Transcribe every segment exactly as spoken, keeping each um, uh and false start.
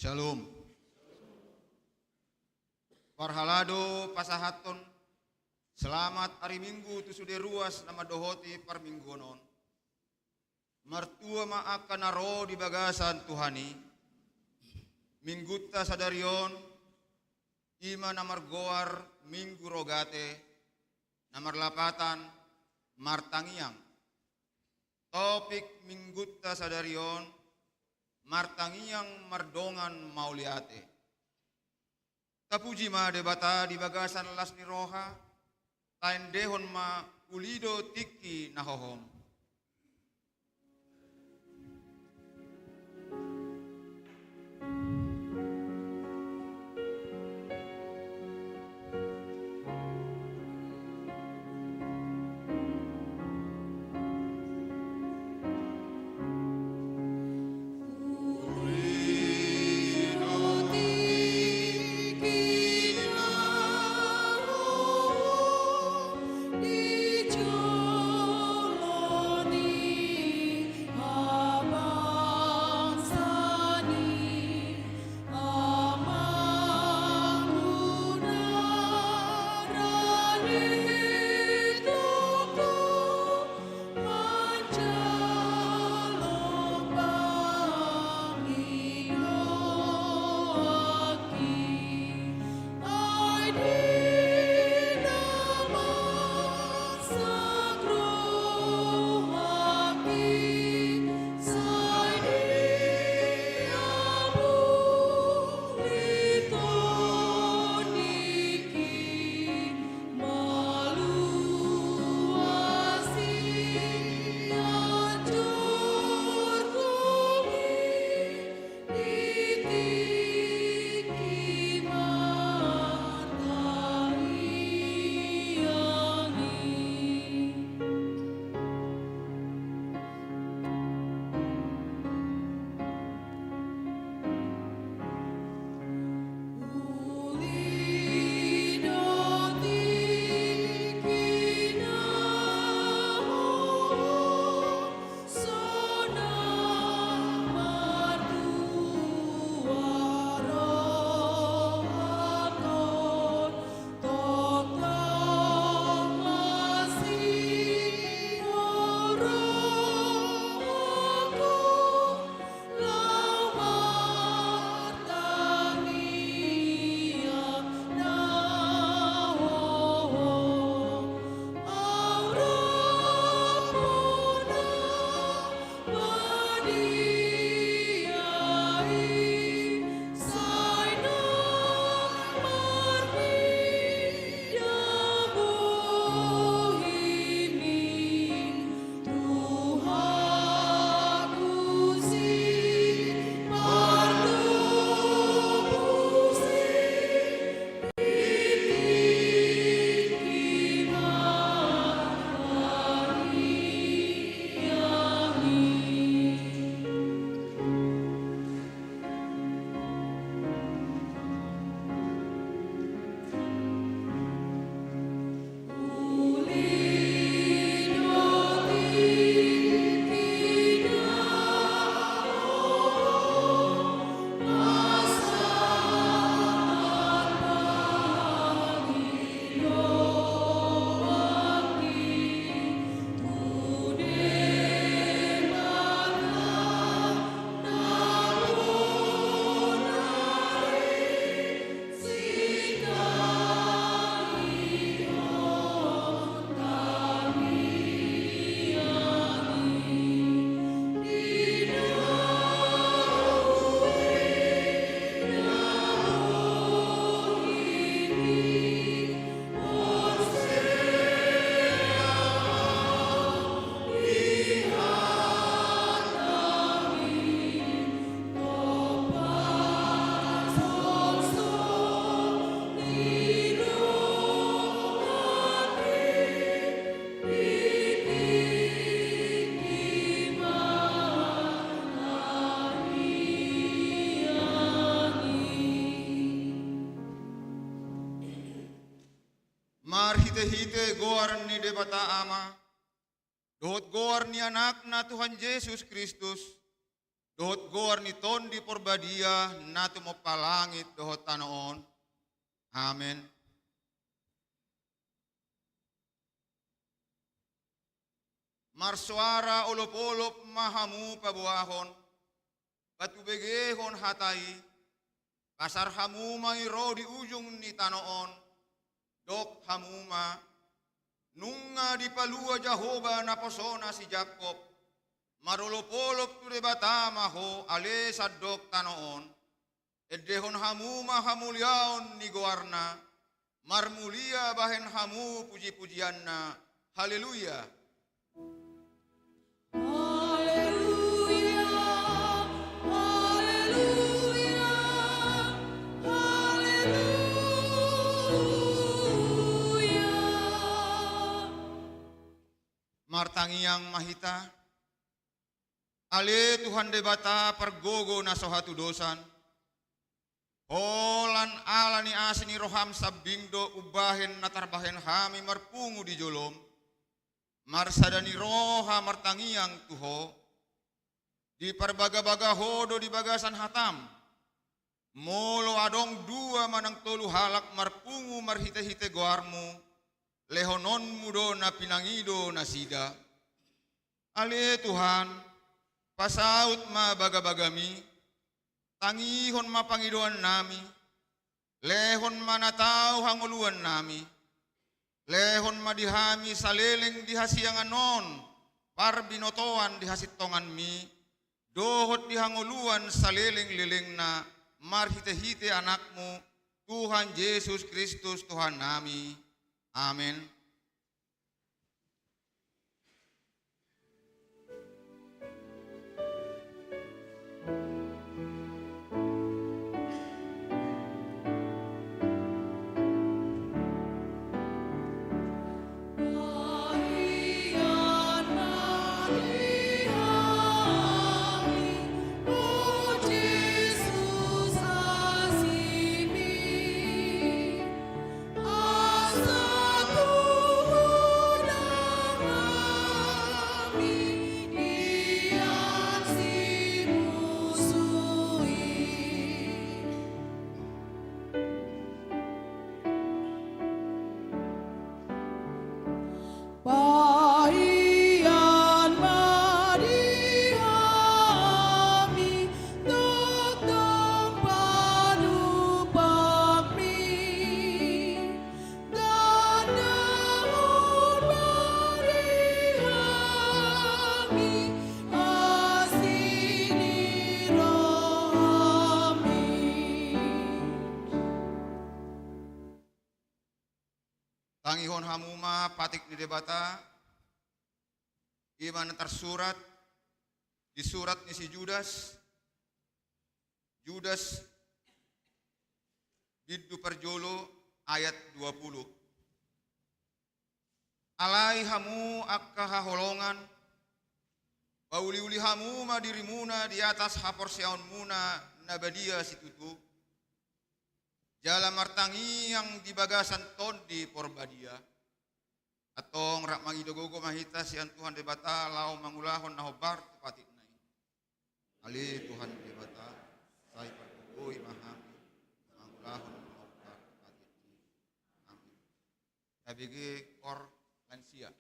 Shalom. Parhalado pasahathon selamat ari Minggu tu sude ruas na mandohoti parmingguon on. Martua ma angka na ro di bagasan Tuhan i. Minggunta sadari on, i ma na margoar Minggu Rogate, na marlapatan martangiang. Topik Minggunta sadari on, martangiang mardongan mauliate. Tapuji ma Debata di bagasan las ni roha, taendehon ma uli do tingki na hohom. Marhitehite goar ni Debata Ama, dohot goar ni Anakna Tuhan Jesus Kristus, dohot goar ni Tondi Porbadia na tumompa langit dohot tano on. Amen. Marsoara olopolop ma hamu paboahon, patubegehon hata i, pasar hamu ma i ro di ujung ni tano on, dok hamu ma: Nunga dipalua Jahowa naposona si Jakkob, marolopolop tu Debata ma ho ale sandok tano on. Endehon hamu ma hamuliaon ni goarna, marmulia bahen hamu pujipujianna. Haleluya. Haleluya, haleluya, haleluya. Martangiang ma hita. Ale Tuhan Debata pargogo na so hatudosan, holan ala ni asi ni roham sambing do umbahen na tarbahen hami marpungu di jolom, marsada ni roha martangiang tu ho, diparbagabaga ho do di bagasan hatam. Molo adong dua manang tolu halak marpungu marhitehite goarmu, lehononmu do na pinangido nasida. Ale Tuhan, pasaut ma bagabagami, tangihon ma pangidoannami, lehon ma na tau hangoluannami, lehon ma di hami saleleng di hasiangan on parbinotoan di hasintonganmi, dohot di hangoluan salelenglelengna, marhitehite Anakmu, Tuhan Jesus Kristus Tuhannami. Amen. Pahian ma di hami tongtong panupami, tandahon ma di hami asi ni rohami. Tangihon hamu ma patik ni Debata, i ma na tarsurat di surat ni si Judas, Judas bindu parjolo ayat dua pulu. Alai hamu angka haholongan, pauliuli hamu ma dirimuna di atas haporseaonmuna na badia situtu, jala martangiang di bagasan Tondi Porbadia. Antong rap mangido gogo ma hita sian Tuhan Debata laho mangulahon na hombar tu patikna i. Ale Tuhan Debata, sai pargogoi ma hami mangulahon na hombar tu patik i. Amin. Tabege kor lansia.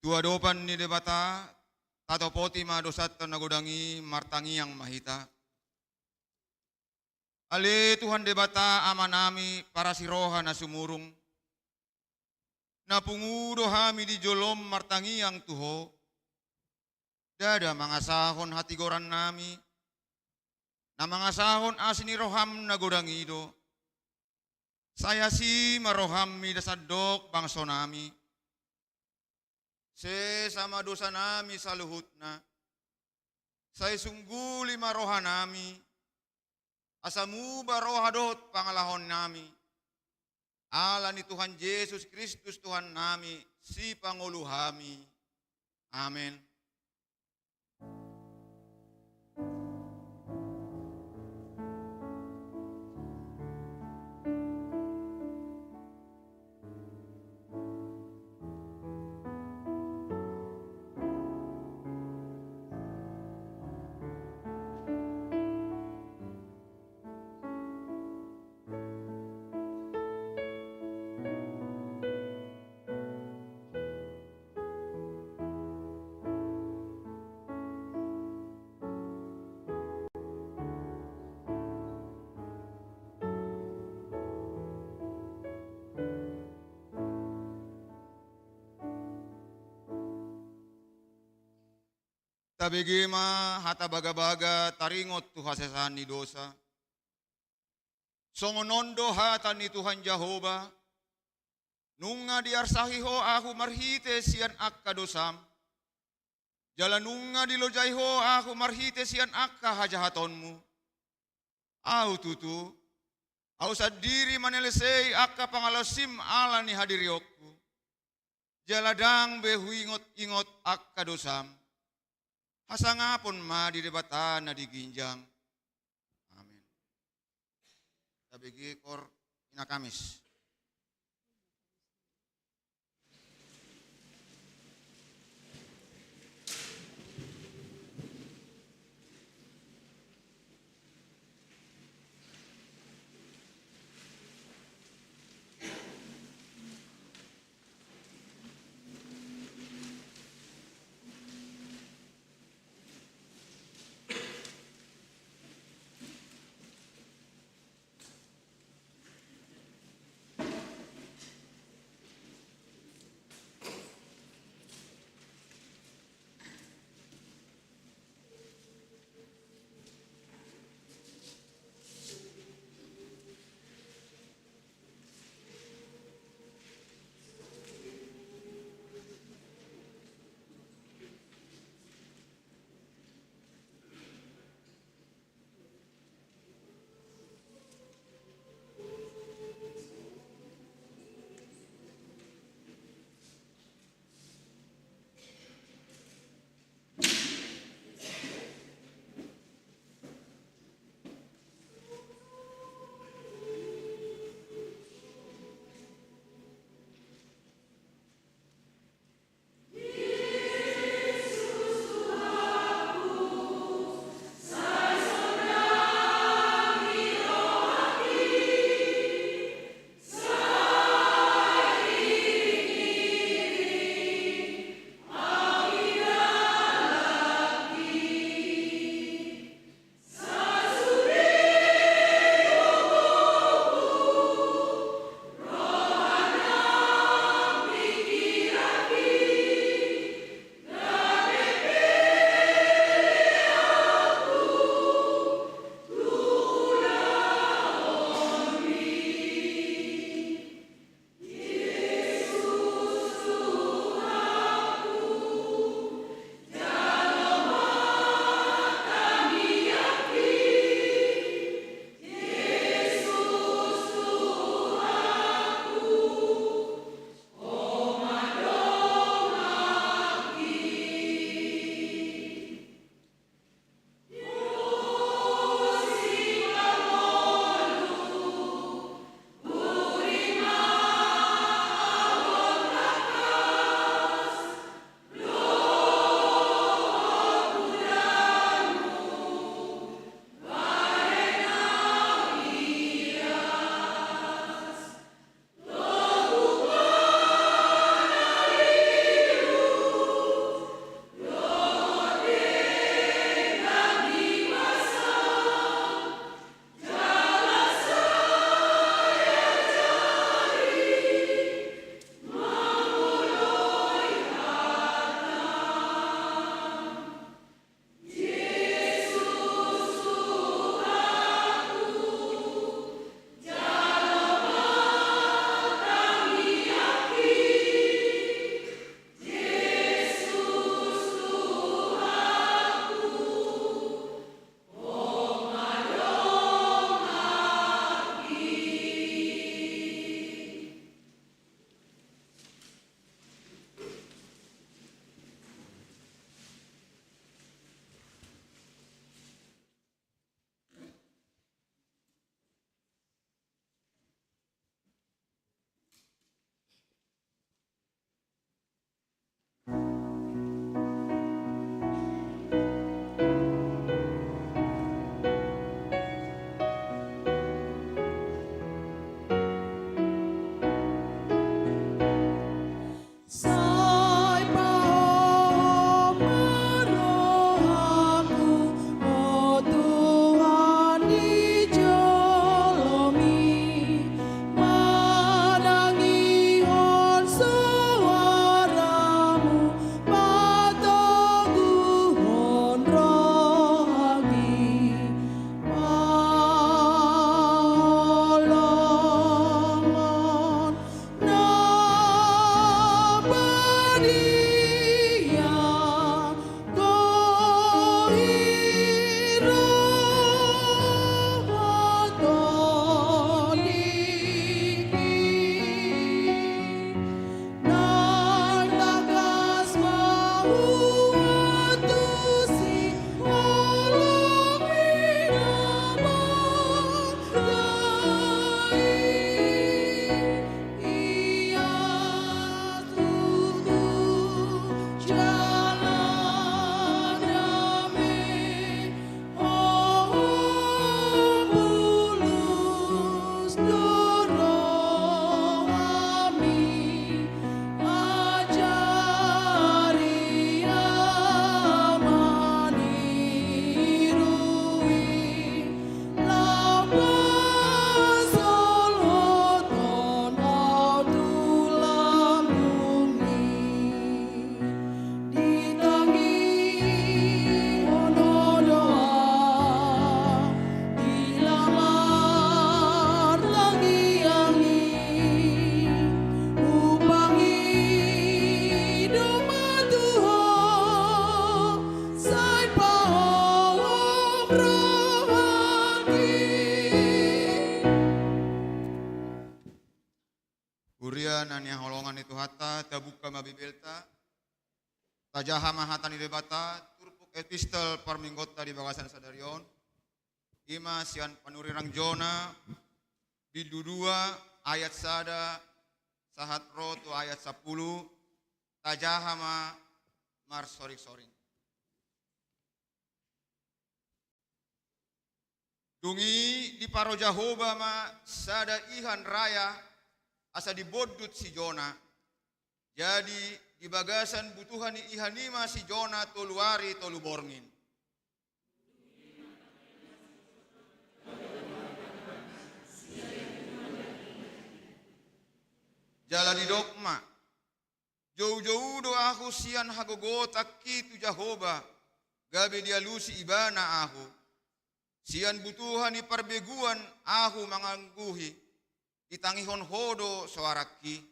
Tu adopan ni Debata, tatopoti ma dosanta na godang i, martangiang ma hita. Ale Tuhan Debata, Amanami, parasi roha na sumurung, na pungu do hami di jolom martangiang tu Ho. Ndada mangasahon hatigorannami, na mangasahon asi ni roham na godang i do. Sai asi ma roham mida sandok bangsonami. Sesa ma dosanami saluhutna. Sai sungguli ma rohanami, asa muba roha dohot pangalahonami. Ala ni Tuhan Jesus Kristus Tuhannami, Sipangolu hami. Amen. Tabege ma hata bagabaga taringot tu hasesaan ni dosa. Songon on do hata ni Tuhan Jahowa: Nunga diarsahi ho ahu marhite sian angka dosam, jala nunga dilojai ho ahu marhite sian angka hajahatonmu. Ahu tutu, ahu sandiri manelesei angka pangalaosim ala ni hadirionku. Jala ndang be huingot-ingot angka dosam. Hasangapon ma di Debata na di ginjang. Amen. Tabege koor Ina Kamis. Huria na hinaholongan ni Tuhanta, tabuka ma Bibelta, tajaha ma hata ni Debata, turpuk epistel parminggonta di bagasan sadari on, i ma sian panurirang Jona, bindu dua, ayat sada, sahat ro tu ayat sampulu, tajaha ma marsoring-soring. Dung i diparo Jahowa ma sada ihan raya asa dibondut si Jona. Jadi di bagasan butuha ni ihan i ma si Jona tolu ari tolu borngin. Jala didok ma, joujou do ahu sian hagogotanki tu Jahowa, gabe dialusi Ibana ahu. Sian butuha ni parbeguan ahu mangangguhi, ditangihon Ho do soarangki.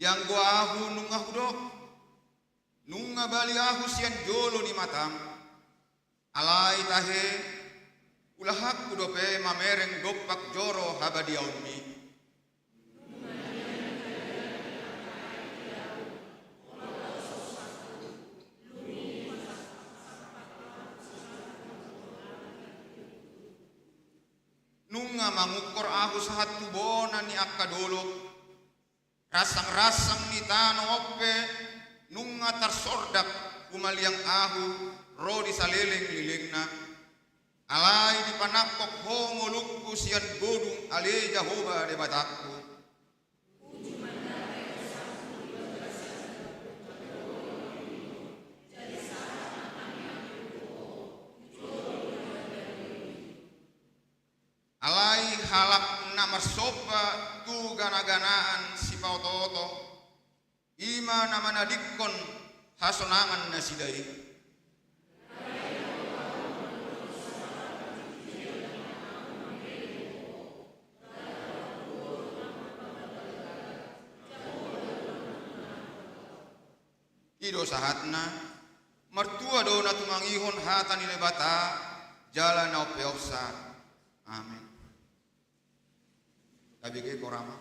Ianggo ahu nunga hudok, nunga bali ahu sian jolo ni matam. Alai tahe, ulahanku dope mamereng dompak joro habadiaonmi. Nunga mangungkor ahu sahat tu bona ni angka dolok. Ransang-ransang ni tano on pe nunga tarsordak humaliang ahu ro di saleleng-lelengna. Alai dipanangkok Ho ngolungku sian godung ale Jahowa Debatangku. Alai halak na marsomba tu gana-ganaan sipaoto-oto, i ma na manadingkon hasonangan nasida i. I do sahatna, martua do na tumangihon hata ni Debata, jala na umpeopsa. Amen. Tabege hita ma.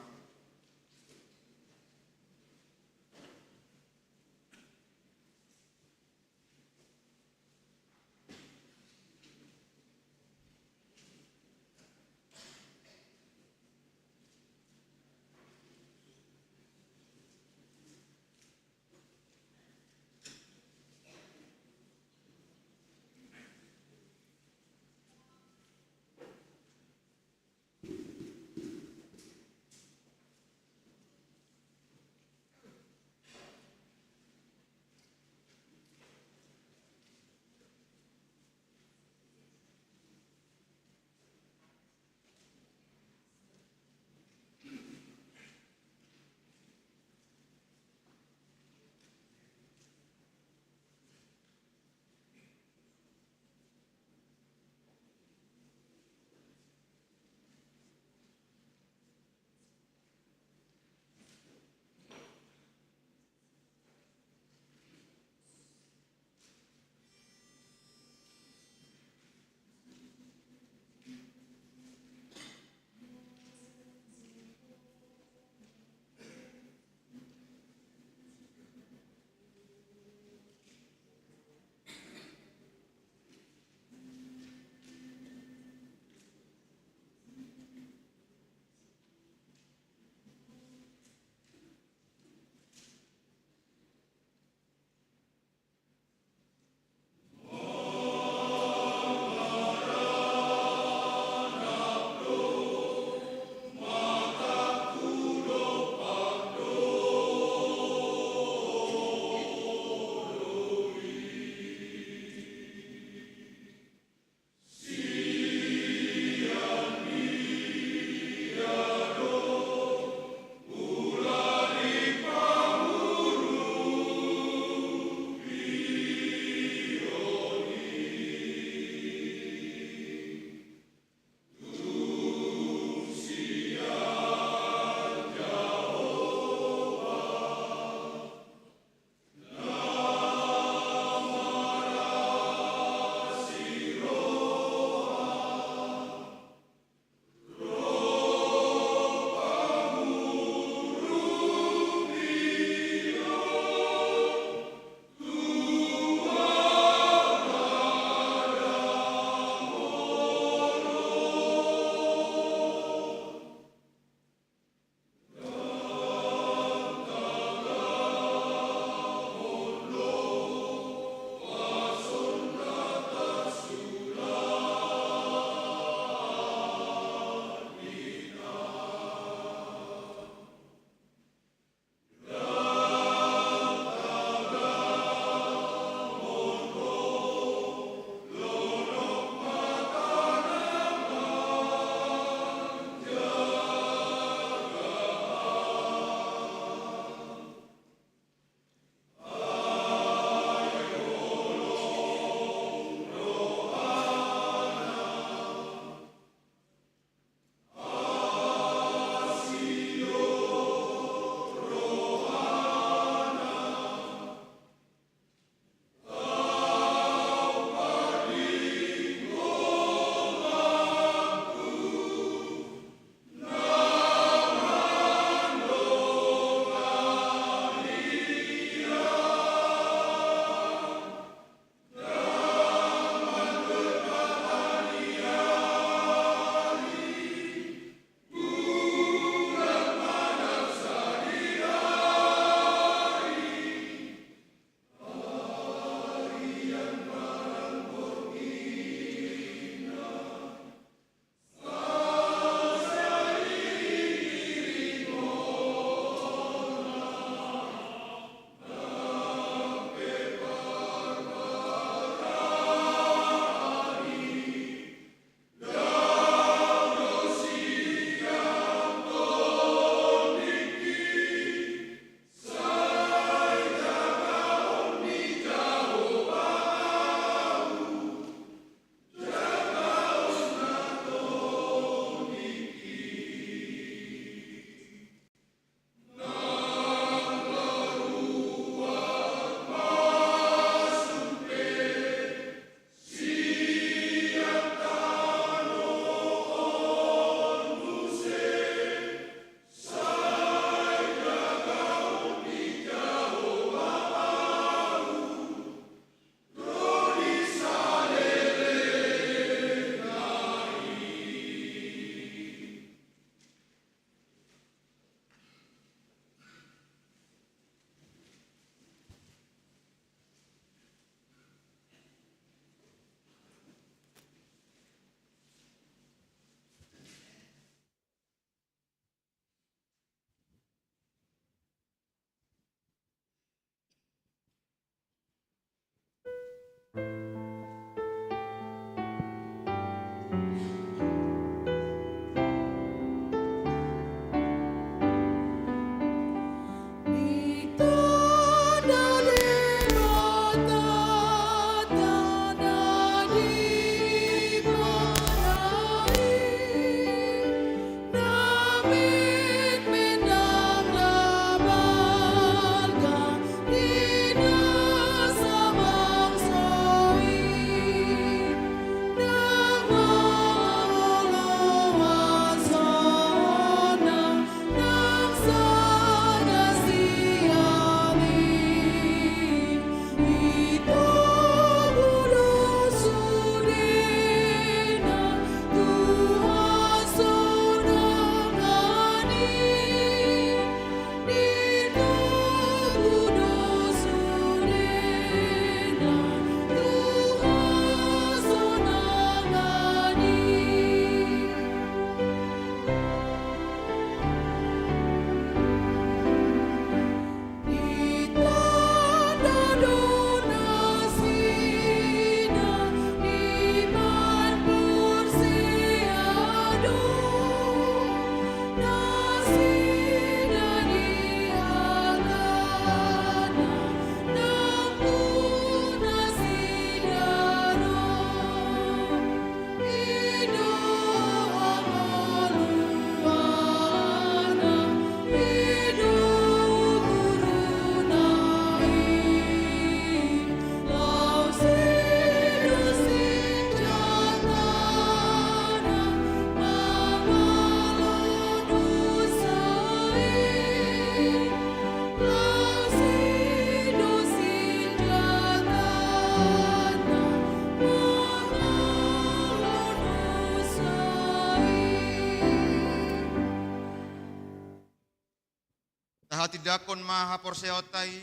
Tahatindangkon ma haporseaonta i,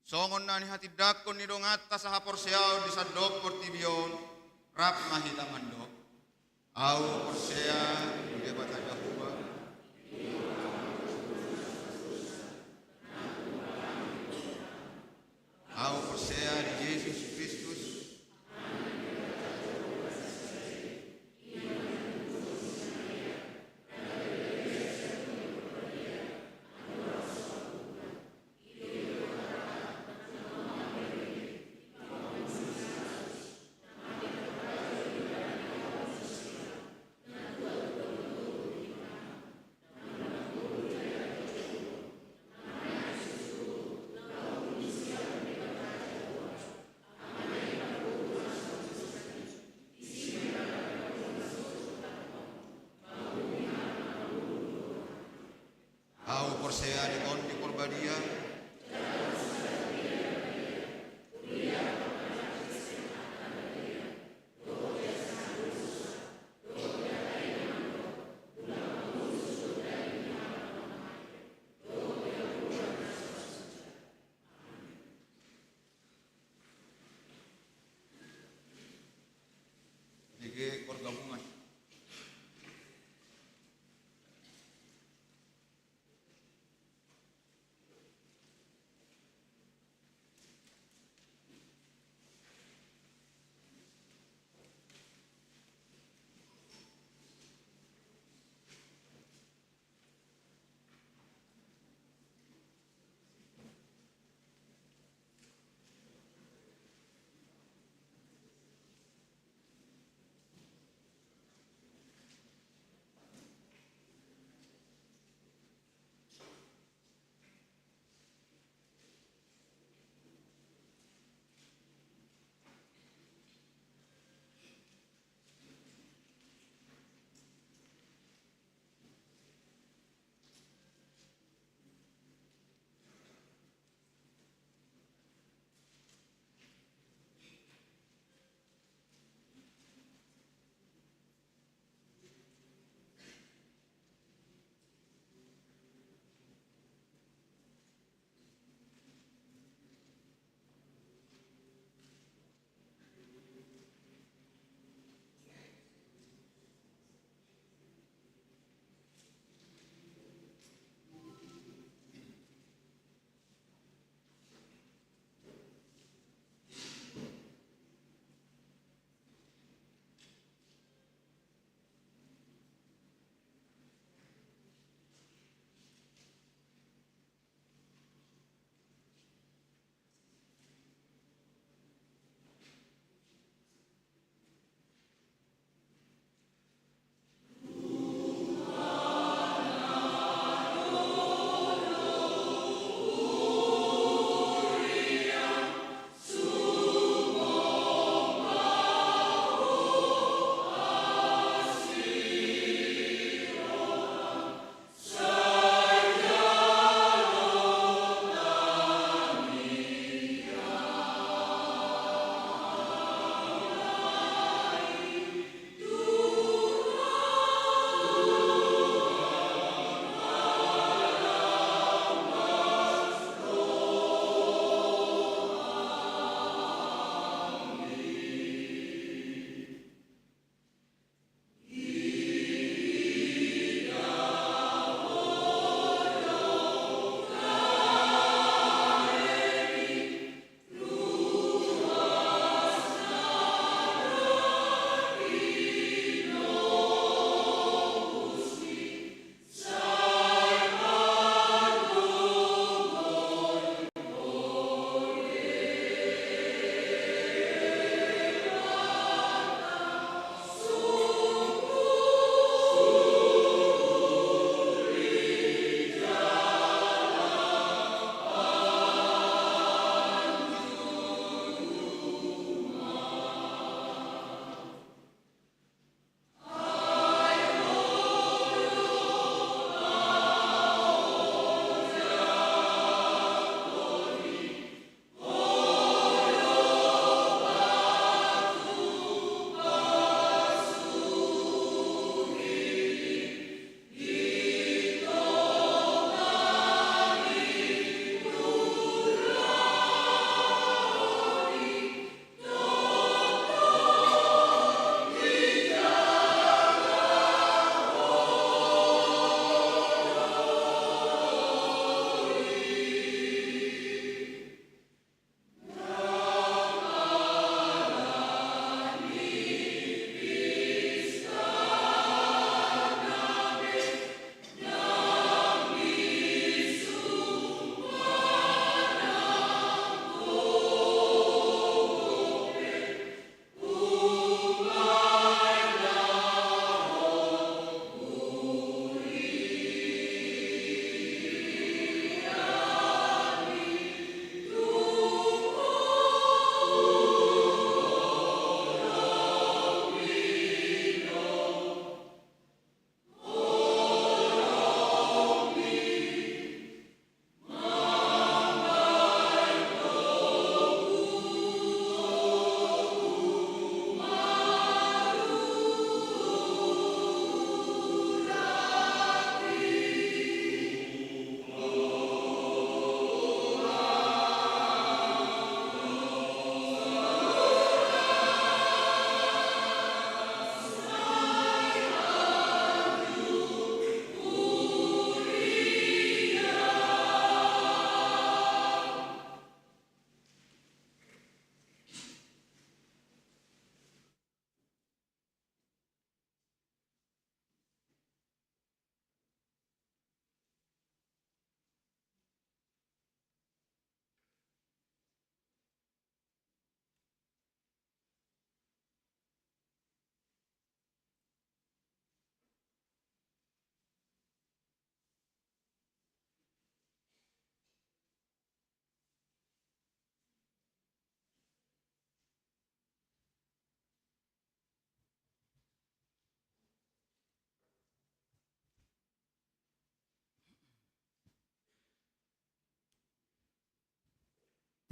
songon na nihatindangkon ni donganta sahaporseaon di sandok portibi on, rap ma hita mandok: Ahu porsea di Debata Jahowa. Ahu porsea di Jesus Kristus. Ahu porsea di Tondi Parbadia. G G Koor Gabungan.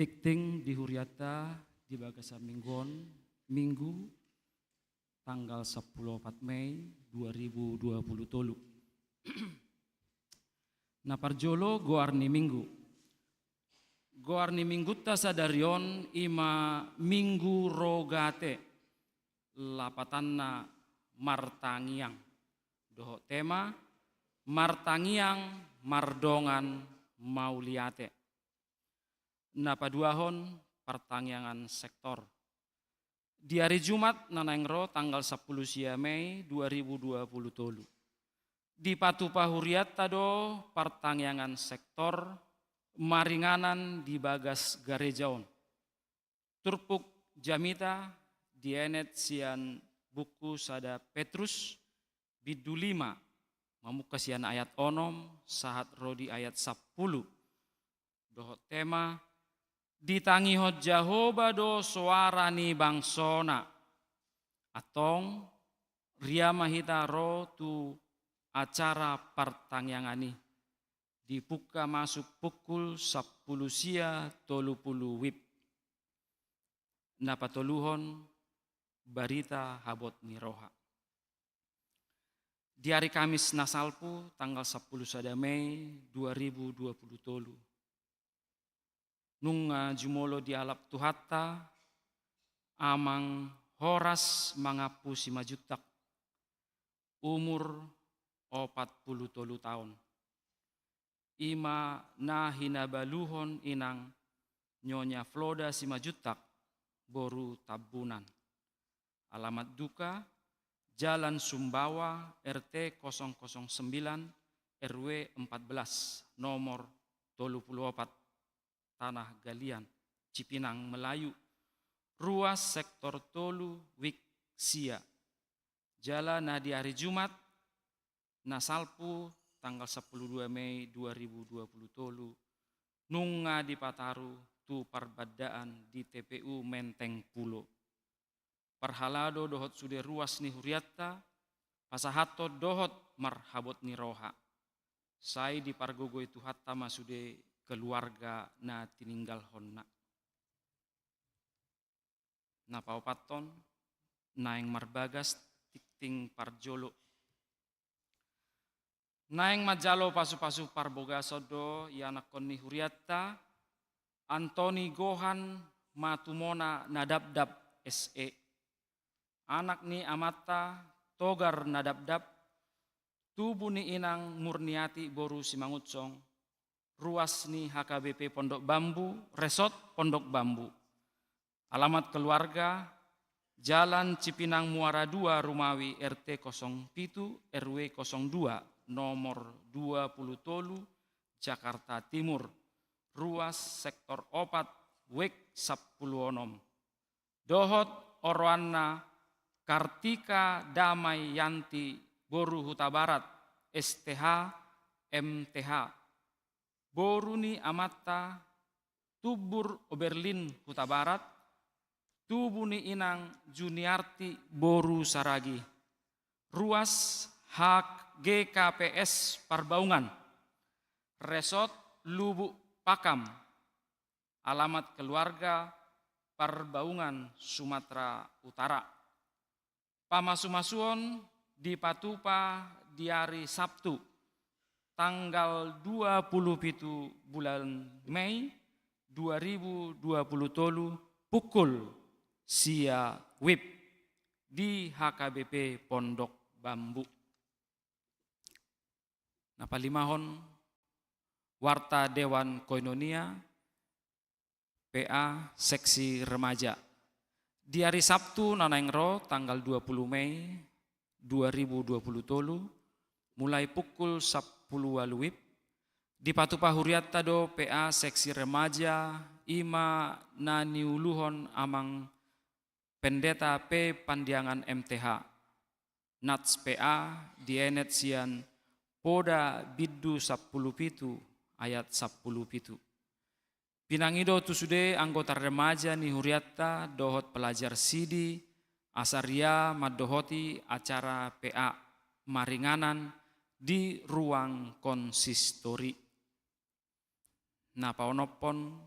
Tingting di hurianta di bagasan minggu on, Minggu tanggal sampulu opat Mei dua ribu dua pulu tolu. Na parjolo, goar ni Minggu. Goar ni Minggunta sadari on i ma Minggu Rogate, lapatanna martangiang. Dohot tema, martangiang mardongan mauliate. Na paduahon, partangiangan sektor. Di ari Jumat na naeng ro, tanggal sampulu sia Mei dua ribu dua pulu tolu, dipatupa hurianta do partangiangan sektor maringanan di bagas gareja on. Turpuk jamita dienet sian buku sada Petrus, bindu lima, mamungka sian ayat onom sahat ro di ayat sampulu. Dohot tema, ditangihon Jahowa do soara ni bangsona. Antong, ria ma hita ro tu acara partangiangan i, dipungka masuk pukul sampulu sia tolu pulu wib. Na patoluhon, barita habot ni roha. Di ari Kamis na salpu, tanggal sampulu sada Mei dua ribu dua pulu tolu, nunga jumolo dialap Tuhanta amang Horas Mangampu Simanjuntak, umur opat pulu tolu taon. I ma na hinabaluhon inang Nyonya Floda Simanjuntak, boru Tambunan. Alamat duka, Jalan Sumbawa, R T kosong kosong sembilan, R W empat belas, nomor tolu pulu opat, Tanah Galian, Cipinang Melayu, ruas sektor tolu, wik sia. Jala na di ari Jumat na salpu, tanggal sampulu dua Mei dua ribu dua pulu tolu, nunga dipataru tu parbandaan di T P U Menteng Pulo. Parhalado dohot sude ruas ni hurianta, pasahathon dohot marhabot ni roha. Sai dipargogoi Tuhanta ma sude keluarga na tininggalhonna. Na paopathon, naeng marbagas tingting parjolo. Naeng manjalo pasupasu parbogason do ianakhon ni hurianta, Antoni Gohan Matumona Nadapdap, S E. Anak ni amanta Togar Nadapdap, tubu ni inang Murniati boru Simangunsong, ruas ni H K B P Pondok Bambu, Resort Pondok Bambu. Alamat keluarga, Jalan Cipinang Muara dua, Rumawi, R T kosong pitu, R W kosong dua, nomor dua pulu tolu, Jakarta Timur, ruas sektor opat, wik sampulu onom. Dohot oroanna Kartika Damai Yanti boru Hutabarat, S T H, M T H. Boru ni amanta Tumbur Oberlin Hutabarat, tubu ni inang Juniarti boru Saragi. Ruas H G K P S Parbaungan, Resort Lubuk Pakam. Alamat keluarga Parbaungan, Sumatera Utara. Pamasumasuon dipatupa di ari Sabtu, tanggal dua pulu pitu bulan Mei dua ribu dua pulu tolu, pukul sia wib di H K B P Pondok Bambu. Na palimahon, warta Dewan Koinonia, P A Seksi Remaja. Di ari Sabtu na naeng ro, tanggal dua pulu Mei dua ribu dua pulu tolu, mulai pukul sampulu ualu wib, dipatupa hurianta do P A Seksi Remaja, i ma na niuluhon amang Pendeta P Pandiangan, M T H. Nats P A dienet sian Poda bindu sampulu pitu ayat sampulu pitu. Pinangido tu sude anggota remaja ni hurianta dohot pelajar sidi, asa ria mandohoti acara P A maringanan di ruang konsistori. Na paonomhon,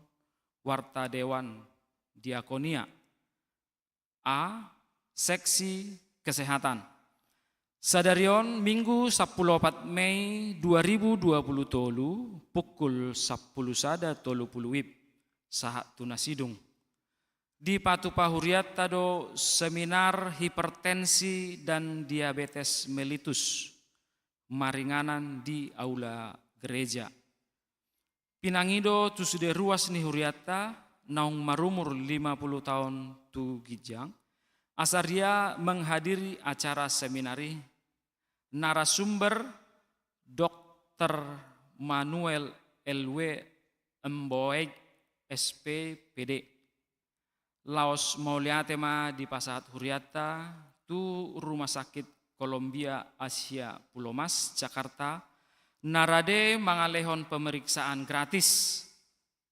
Warta Dewan Diakonia. A. Seksi Kesehatan. Sadari on Minggu sampulu opat Mei dua ribu dua pulu tolu, pukul sampulu sada tolu pulu wib, sahat tu na sidung. Dipatupa hurianta do seminar hipertensi dan diabetes mellitus, maringanan di aula gereja. Pinangido tu sude ruas ni hurianta naung marumur lima pulu taon tu ginjang, asa ria menghadiri acara seminar i. Narasumber Dokter Manuel L W Mboeg, S P, P D. Laos mauliate ma dipasahat hurianta tu Rumah Sakit Columbia Asia Pulomas, Jakarta, na rade mangalehon pemeriksaan gratis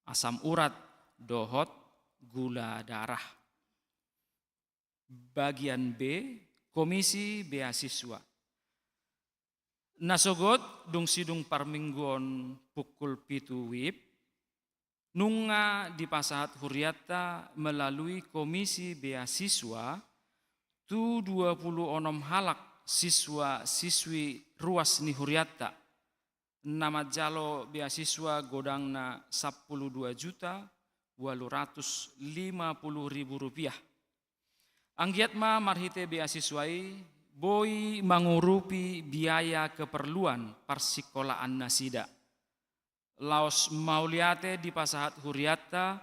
asam urat dohot gula darah. Bagian B, Komisi Beasiswa. Nasogot dung sidung parmingguon pukul pitu wib, nunga dipasahat hurianta melalui Komisi Beasiswa tu dua pulu onom halak siswa-siswi ruas ni hurianta, na manjalo beasiswa godangna sampulu dua juta ualu ratus lima pulu ribu rupiah. Anggiat ma marhite beasiswa i boi mangurupi biaya keperluan parsikolaan nasida. Laos mauliate dipasahat hurianta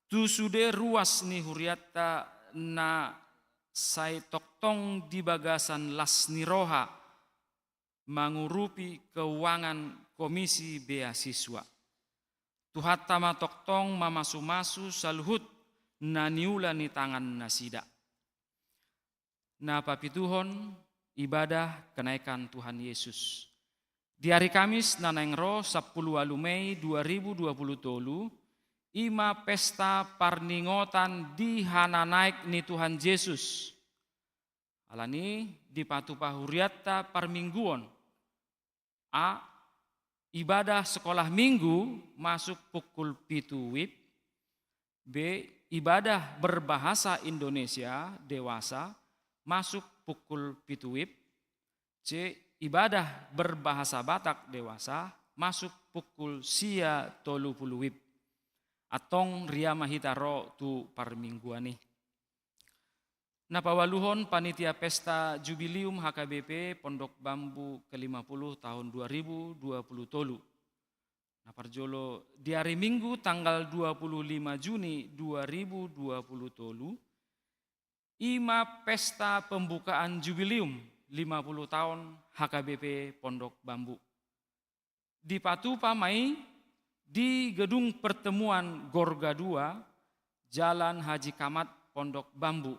tu sude ruas ni hurianta na sai tongtong di bagasan las ni roha mangurupi keuangan Komisi Beasiswa. Tuhanta ma tongtong mamasumasu saluhut na niula ni tangan nasida. Na papituhon, ibadah kenaikan Tuhan Yesus. Di ari Kamis na naeng ro sampulu ualu Mei dua ribu dua pulu tolu, i ma pesta parningotan di hananaek ni Tuhan Jesus. Alani dipatupa hurianta parmingguon. A. Ibadah sekolah minggu masuk pukul pitu wib. B. Ibadah berbahasa Indonesia dewasa masuk pukul pitu wib. C. Ibadah berbahasa Batak dewasa masuk pukul sia tolu pulu wib. Antong ria ma hita ro tu parmingguan i. Na paualuhon, panitia pesta jubilium H K B P Pondok Bambu ke lima puluh tahun dua ribu dua puluh tolu. Na parjolo, di ari Minggu tanggal dua puluh lima Juni dua ribu dua puluh tolu, i ma pesta pembukaan jubilium lima puluh tahun H K B P Pondok Bambu. Dipatupa ma i di gedung pertemuan Gorga dua, Jalan Haji Kamat, Pondok Bambu.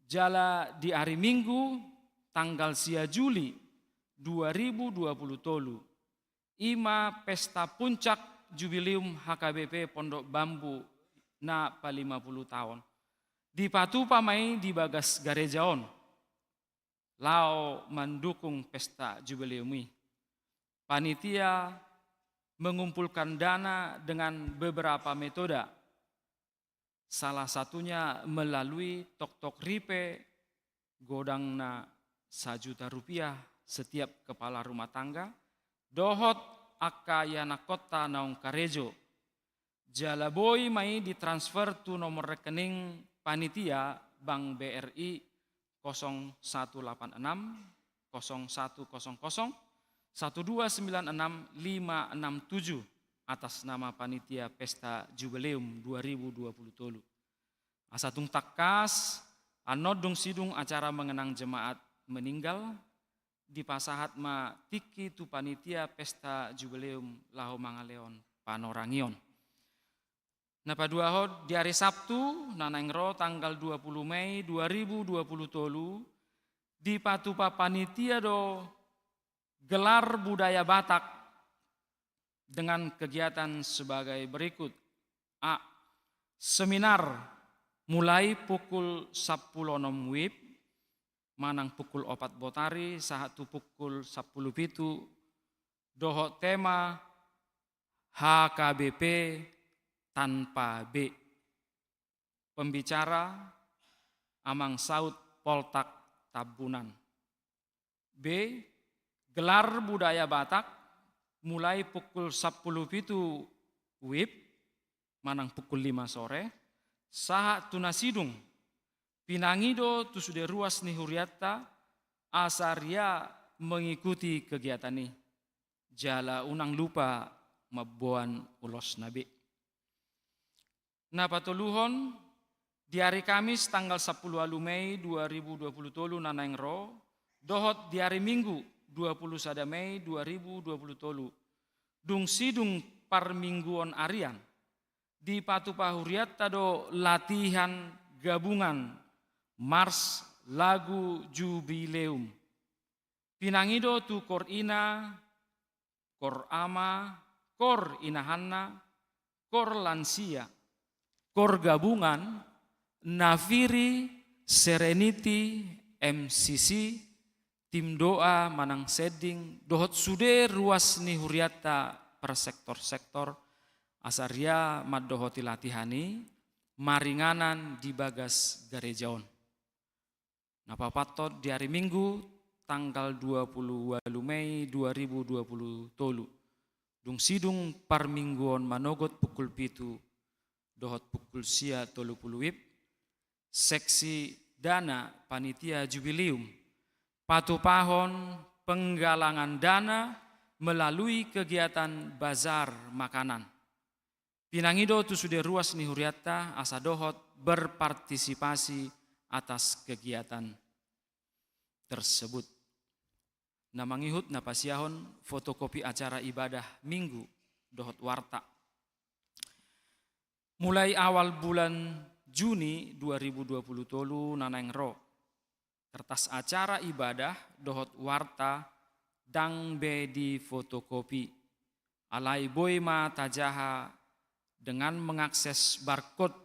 Jala di ari Minggu tanggal sia Juli dua ribu dua puluh tolu, i ma pesta puncak jubilium H K B P Pondok Bambu na palima puluh taon. Dipatupa ma i di bagas gareja on laho mandukung pesta jubilium i. Panitia mengumpulkan dana dengan beberapa metode, salah satunya melalui toktok ripe godangna sajuta rupiah setiap kepala rumah tangga, dohot angka ianakhonta naung karejo. Jala boi ma i ditransfer tu nomor rekening panitia Bank B R I kosong satu lapan enam, kosong satu kosong kosong, satu dua sembilan enam lima enam tujuh, atas nama panitia pesta jubileum dua ribu dua puluh tolu. Asa tung tangkas, annon dung sidung acara mengenang jemaat meninggal, dipasahat ma tingki tu panitia pesta jubileum laho mangalehon panorangion. Na paduahon, di ari Sabtu na naeng ro tanggal dua puluh Mei dua ribu dua puluh tolu, dipatupa panitia do gelar budaya Batak dengan kegiatan sebagai berikut. A. Seminar mulai pukul sampulu onom wib manang pukul opat botari sahat tu pukul sampulu pitu, dohot tema H K B P tanpa B. Pembicara, Amang Saud Poltak Tambunan. B. Gelar budaya Batak, mulai pukul sampulu pitu wib, manang pukul lima sore, sahat tu na sidung. Pinangido tu sude ruas ni hurianta, asa ria mengikuti kegiatan i. Jala unang lupa mamboan ulosna be. Na patoluhon, di ari Kamis tanggal sampulu ualu Mei dua ribu dua pulu tolu na naeng ro, dohot di ari Minggu dua pulu sada Mei dua ribu dua pulu tolu, dung sidung parmingguon arian, dipatupa hurianta do latihan gabungan mars lagu jubileum. Pinangido tu kor ina, kor ama, kor inahanna, kor lansia, kor gabungan, Nafiri, Serenity, M C C, tim doa manang sending, dohot sude ruas ni hurianta per sektor-sektor, asa ria mandohoti latihan i, maringanan di bagas gareja on. Na paopathon, di ari Minggu tanggal dua pulu ualu Mei dua ribu dua pulu tolu, dung sidung parmingguon manogot pukul pitu dohot pukul sia tolu pulu wib, seksi dana panitia jubileum patupahon penggalangan dana melalui kegiatan bazar makanan. Pinangido tu sude ruas ni hurianta asa dohot berpartisipasi atas kegiatan tersebut. Na mangihut na pasiahon fotokopi acara ibadah Minggu dohot warta. Mulai awal bulan Juni dua ribu dua pulu tolu na naeng ro, kertas acara ibadah dohot warta ndang be difotokopi. Alai boi ma tajaha dengan mengakses barcode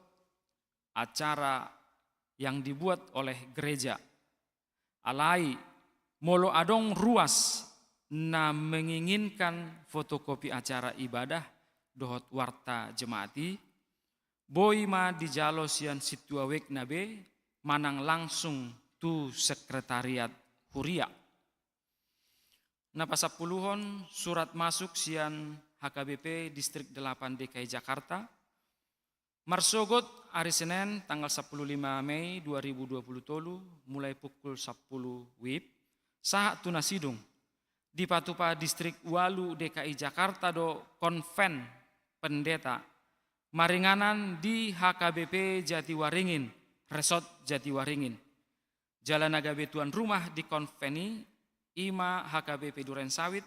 acara yang dibuat oleh gereja. Alai, molo adong ruas na menginginkan fotokopi acara ibadah dohot warta jemaat i, boi ma dijalo sian sintua webna be manang langsung tu sekretariat huria. Na pasampuluhon, surat masuk sian H K B P Distrik Delapan D K I Jakarta. Marsogot ari Senen tanggal sampulu lima Mei dua ribu dua pulu tolu, mulai pukul sampulu wib sahat tu na sidung, dipatupa Distrik Ualu D K I Jakarta do konven pendeta maringanan di H K B P Jatiwaringin, Resort Jatiwaringin. Jala na gabe tuan rumah di konven i, i ma H K B P Durensawit,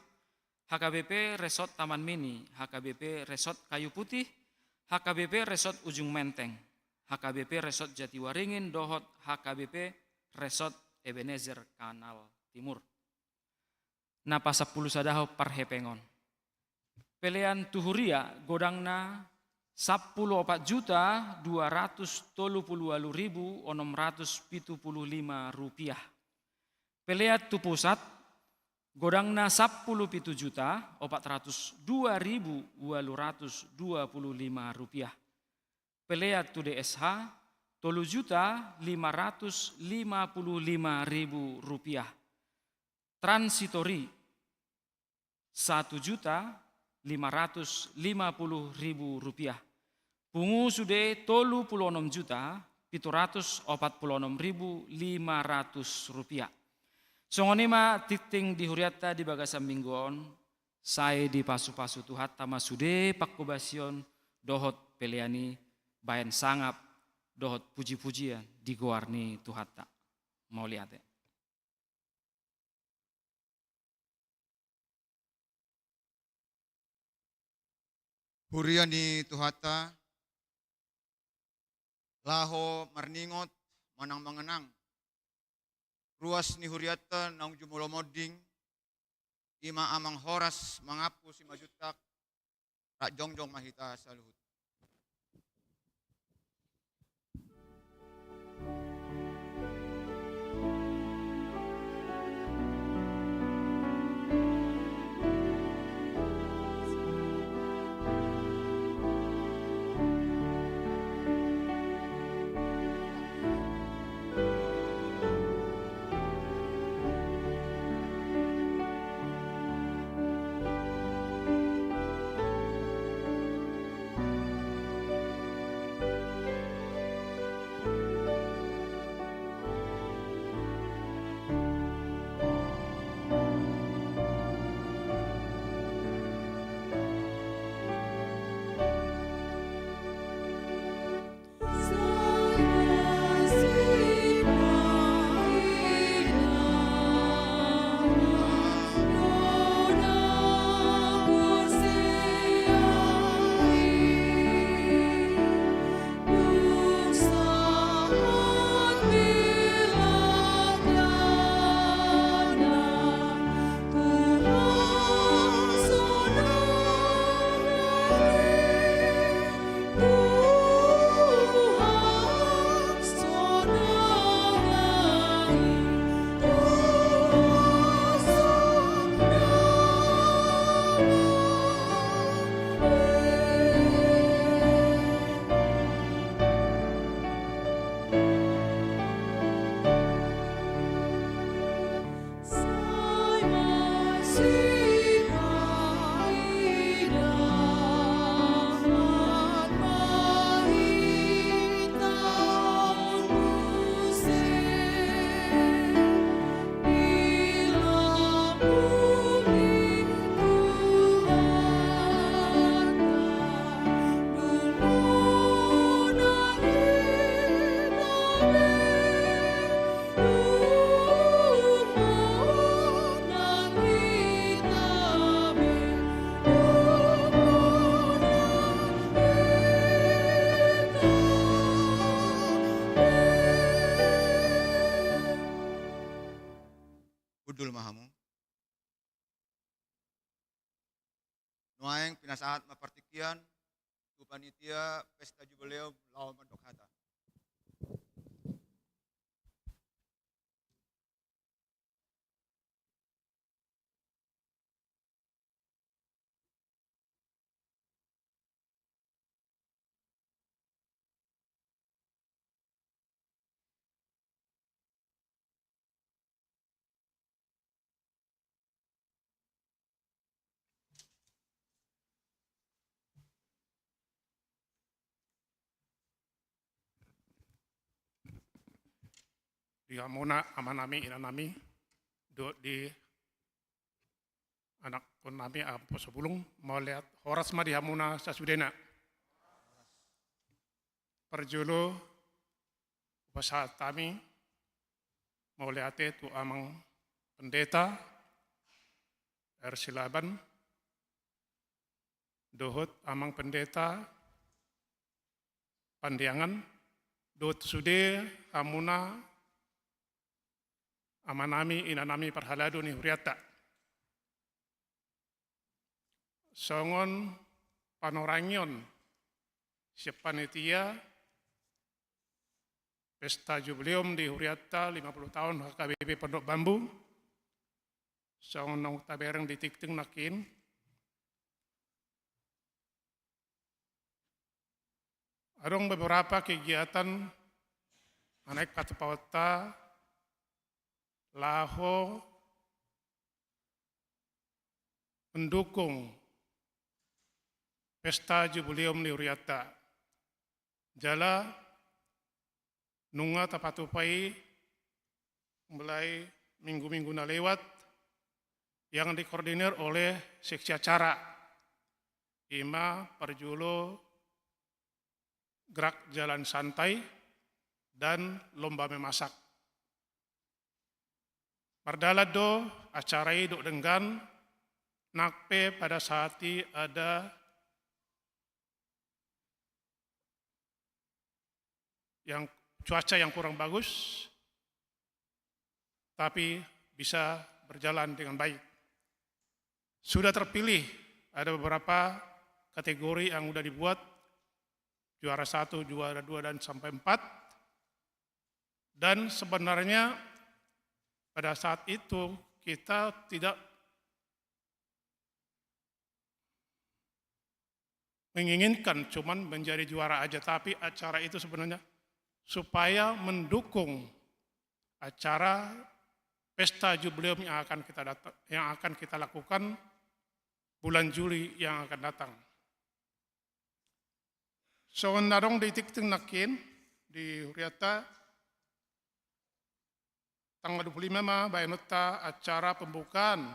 H K B P Resort Taman Mini, H K B P Resort Kayu Putih, H K B P Resort Ujung Menteng, H K B P Resort Jatiwaringin dohot H K B P Resort Ebenezer Kanal Timur. Na pasampulu sadahon, parhepengon. Pelean tu huria godangna sampulu opat juta dua ratus tolu pulu ualu ribu onom ratus pitu pulu lima rupiah. Pelean tu pusat godangna sampulu pitu juta opat ratus dua ribu ualu ratus dua pulu lima rupiah. Pelean tu D S H tolu juta lima ratus lima pulu lima ribu rupiah. Transitori satu juta lima ratus lima pulu ribu rupiah. Pungu sude tolu pulu onom juta pitu ratus opat pulu onom ribu lima ratus rupiah. Songon i ma tingting di hurianta di bagasan minggu on, sai dipasupasu Tuhanta ma sude panghobasion dohot pelean i, baen sangap dohot pujipujian di goar ni Tuhanta. Mauliate. Huria ni Tuhanta, laho marningot manang mangenang ruas ni hurianta naung jumolo monding, i ma Amang Horas Mangampu Simanjuntak, rap jongjong ma hita saluhut. Nuaeng pinasahat ma partingkian tu panitia pesta jubileum laho mandok hata. Di hamuna amanami, inanami, dohot di anakkonnami, amposo bulung, mauliate, horas ma di hamuna sasudena. Parjolo, hupasahat hami mauliate tu amang pendeta R. Silaban, dohot amang pendeta Pandiangan, dohot sude hamuna amanami, inanami parhalado ni hurianta. Songon panorangion sian panitia pesta jubileum di hurianta lima puluh tahun H K B P Pondok Bambu, songon naung tabereng di tingting nangkin, adong beberapa kegiatan na naeng patupaonta laho mendukung pesta jubileum ni hurianta. Jala nunga tapatupa i mulai minggu-minggu na lewat, yang dikoordinir oleh seksi acara, i ma parjolo gerak jalan santai dan lomba memasak. Mardalan do acara i dohot denggan, nang pe pada saat i ada yang, cuaca yang kurang bagus, tapi bisa berjalan dengan baik. Sudah terpilih, ada beberapa kategori yang sudah dibuat, juara satu, juara dua, dan sampai empat. Dan sebenarnya pada saat itu kita tidak menginginkan cuman menjadi juara aja, tapi acara itu sebenarnya supaya mendukung acara pesta jubileum yang akan kita data-, yang akan kita lakukan bulan Juli yang akan datang. Songon na adong di tingting nangkin di hurianta, tanggal dua puluh lima ma baenonta acara pembukaan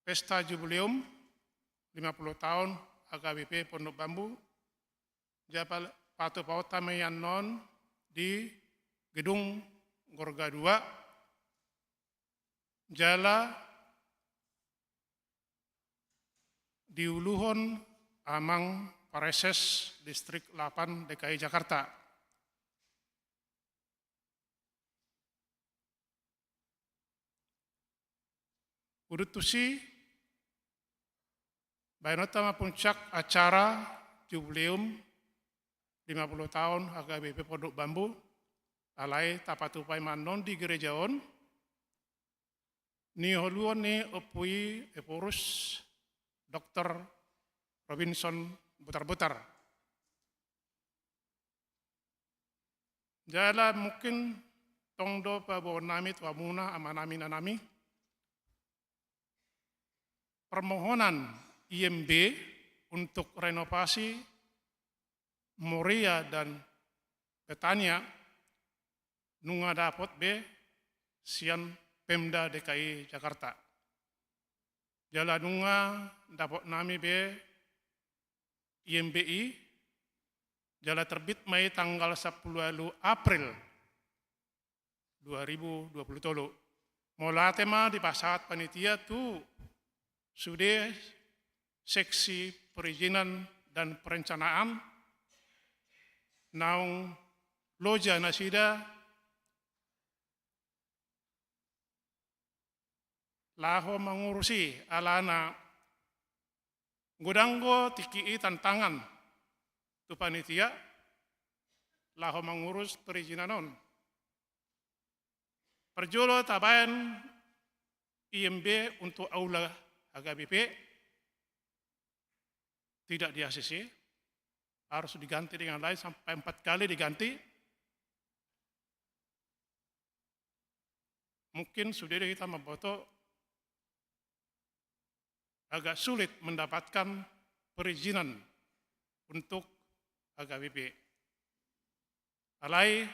pesta jubileum lima puluh tahun H K B P Pondok Bambu. Jala patupaonta ma i annon di gedung Gorga dua, jala diuluhon amang Praeses Distrik delapan D K I Jakarta. Udut tusi, baenonta ma puncak acara jubileum lima puluh tahun H K B P Pondok Bambu, alai tapatupa i ma annon di gereja on, ni haluaon ni Ompu i Ephorus Doktor Robinson Butarbutar. Jala mungkin tong do paboaonnami tu hamuna amanami inanami, permohonan I M B untuk renovasi Moria dan Betania nunga dapot be sian Pemda D K I Jakarta. Jala nunga dapotnami be I M B i, jala terbit ma i tanggal sampulu ualu April dua ribu dua puluh tolu. Mauliate ma dipasahat panitia tu sude seksi perizinan dan perencanaan, naung loja nasida laho mangurusi, alana godang do tingki i tantangan tu panitia laho mangurus perizinan on. Parjolo tabaen I M B untuk aula H K B P tidak di A C C, harus diganti dengan lain, sampai empat kali diganti. Mungkin sudah kita memfoto agak sulit mendapatkan perizinan untuk H K B P. Alai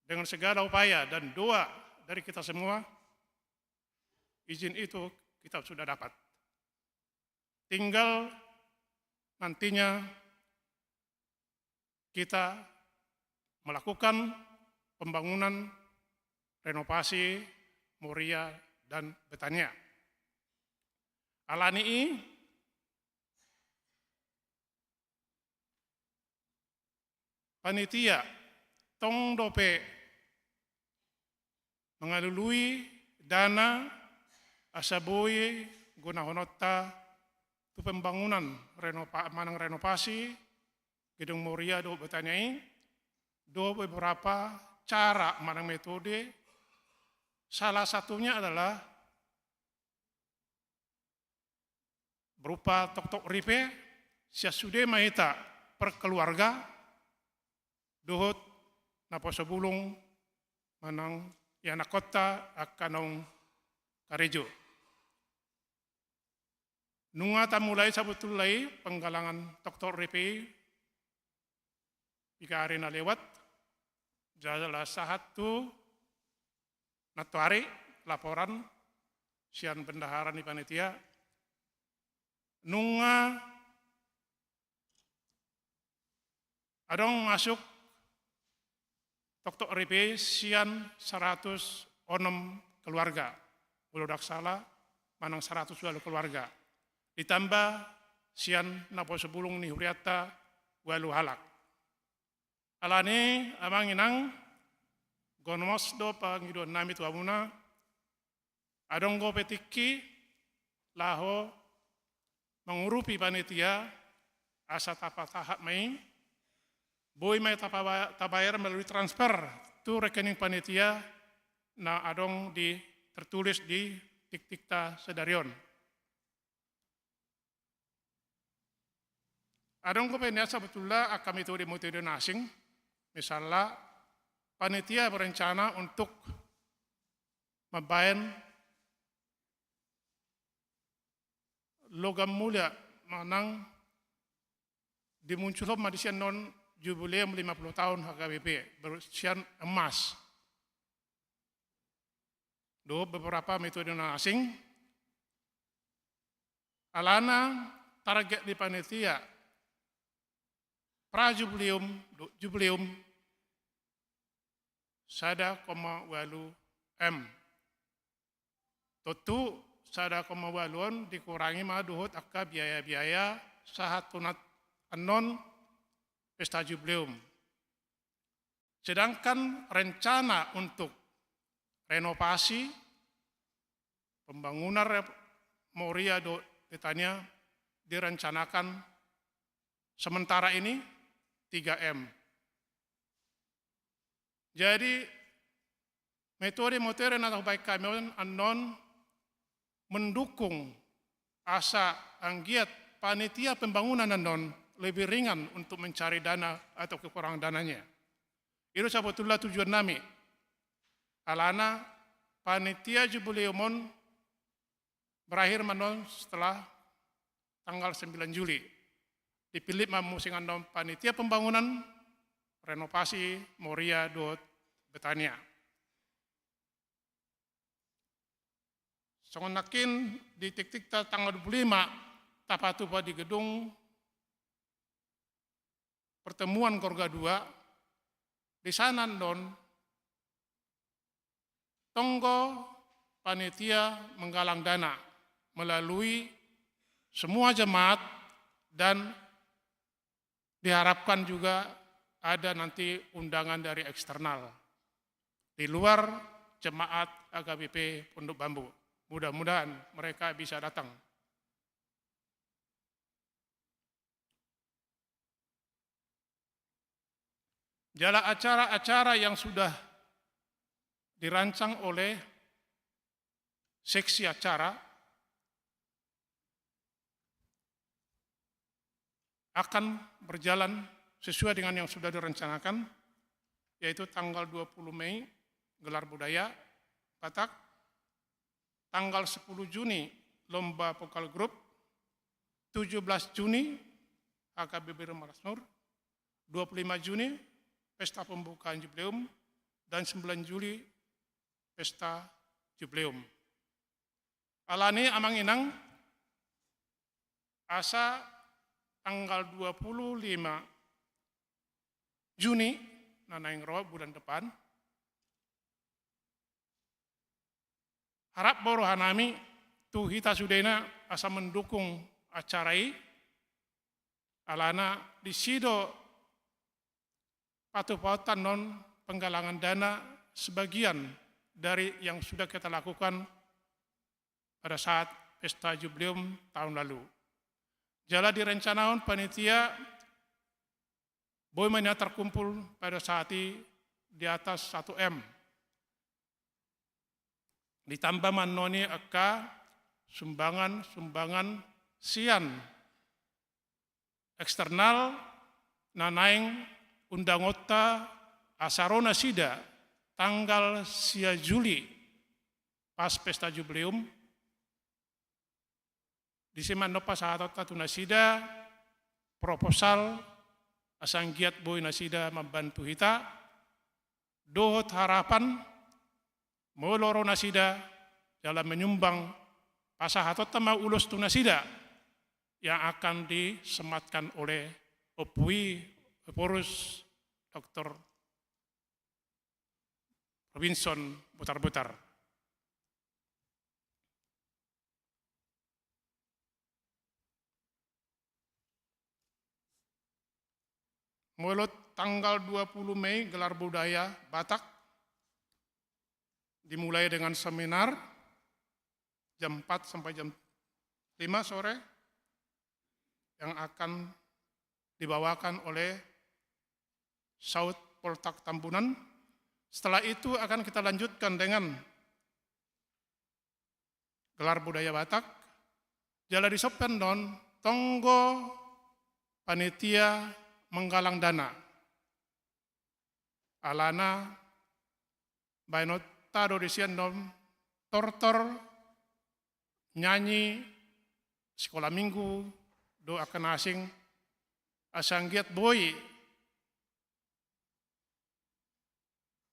dengan segala upaya dan doa dari kita semua, izin itu kita sudah dapat. Tinggal nantinya kita melakukan pembangunan renovasi Moria dan Betania. Alani i, panitia tong dope mangalului dana asa boi gunahononta tu pembangunan renopa-, manang renovasi Gedung Moria dohot Betania i, do beberapa cara manang metode. Salah satunya adalah berupa toktok ripe, sian sude ma hita per keluarga, dohot naposo bulung manang ianakhonta angka naung karejo. Nunga tamulai sabotulna i penggalangan toktok ripe i, tiga hari na lewat, jala sahat tu nantoari laporan sian bendahara ni panitia, nunga adong masuk toktok ripe sian saratus onom keluarga, molo ndang sala manang saratus ualu keluarga, ditambah sian naposo bulung ni hurianta ualu halak. Alani i, amang inang, gomos do pangidoan nami tu hamuna, adong dope tingki laho mangurupi panitia asa tapatahan ma i, boi ma i tapaba-, tabayar melalui transfer tu rekening panitia na adong di, tertulis di tiktikta sadari on. Adong dope nian sabotulna angka metode-metode na asing, misalna panitia berencana untuk mambaen logam mulia manang dimunculhon ma disi annon jubileum lima puluh tahun H K B P, ber-, sian emas. Dohot beberapa metode na asing. Alana target ni panitia pra jubileum dohot jubileum sada koma ualu M. Tontu sada koma ualu on dikurangi ma dohot angka biaya-biaya sahat tu na annon pesta jubileum. Sedangkan rencana untuk renovasi, pembangunan re-, Moria dohot Betania direncanakan sementara ini tiga M. Jadi, metode-metode na tabaen hami on annon mendukung asa anggiat panitia pembangunan annon lebih ringan untuk mencari dana atau kekurangan dananya. I do sabotulna tujuan nami. Alana panitia jubileum on berakhir ma annon setelah tanggal sembilan Juli. Dipillit ma muse annon panitia pembangunan renovasi Moria dohot Betania. Songon nangkin di tiktikta tanggal dua puluh lima tapatupa di gedung pertemuan Gorga dua, di sana annon tong do panitia menggalang dana melalui semua jemaat dan diharapkan juga ada nanti undangan dari eksternal di luar jemaat H K B P Pondok Bambu. Mudah-mudahan mereka bisa datang. Jala acara-acara yang sudah dirancang oleh seksi acara akan berjalan sesuai dengan yang sudah direncanakan, yaitu tanggal dua puluh Mei gelar budaya Batak, tanggal sepuluh Juni lomba vokal grup, tujuh belas Juni H K B P Rumah Rasmur, dua puluh lima Juni pesta pembukaan jubileum, dan sembilan Juli pesta jubileum. Alani amang inang, asa tanggal dua puluh lima Juni, na naeng ro bulan depan, harap do rohanami tu hita sudena asa mendukung acara i, alana disi do patupaonta annon penggalangan dana sebagian dari yang sudah kita lakukan pada saat pesta jubileum tahun lalu. Jala direncanahon panitia boi ma nian terkumpul pada saat i di atas satu M. Ditambah ma annon i angka sumbangan-sumbangan sian eksternal na naeng undangonta asa ro nasida tanggal sia Juli pas pesta jubileum. Disi ma annon pasahatonta tu nasida proposal asa anggiat boi nasida mambantu hita dohot harapan molo ro nasida jala menyumbang, pasahatonta ma ulos tu nasida yang akan disematkan oleh Ompu i, Ephorus Doktor Robinson Butarbutar. Molo tanggal dua puluh Mei gelar budaya Batak, dimulai dengan seminar jam empat sampai jam lima sore yang akan dibawakan oleh Saut Poltak Tambunan. Setelah itu akan kita lanjutkan dengan gelar budaya Batak. Jala di son pe annon tonggo panitia menggalang dana. Alana baenonta do disi annon tortor, nyanyi, sekolah minggu, dohot angka na asing, asa anggiat boi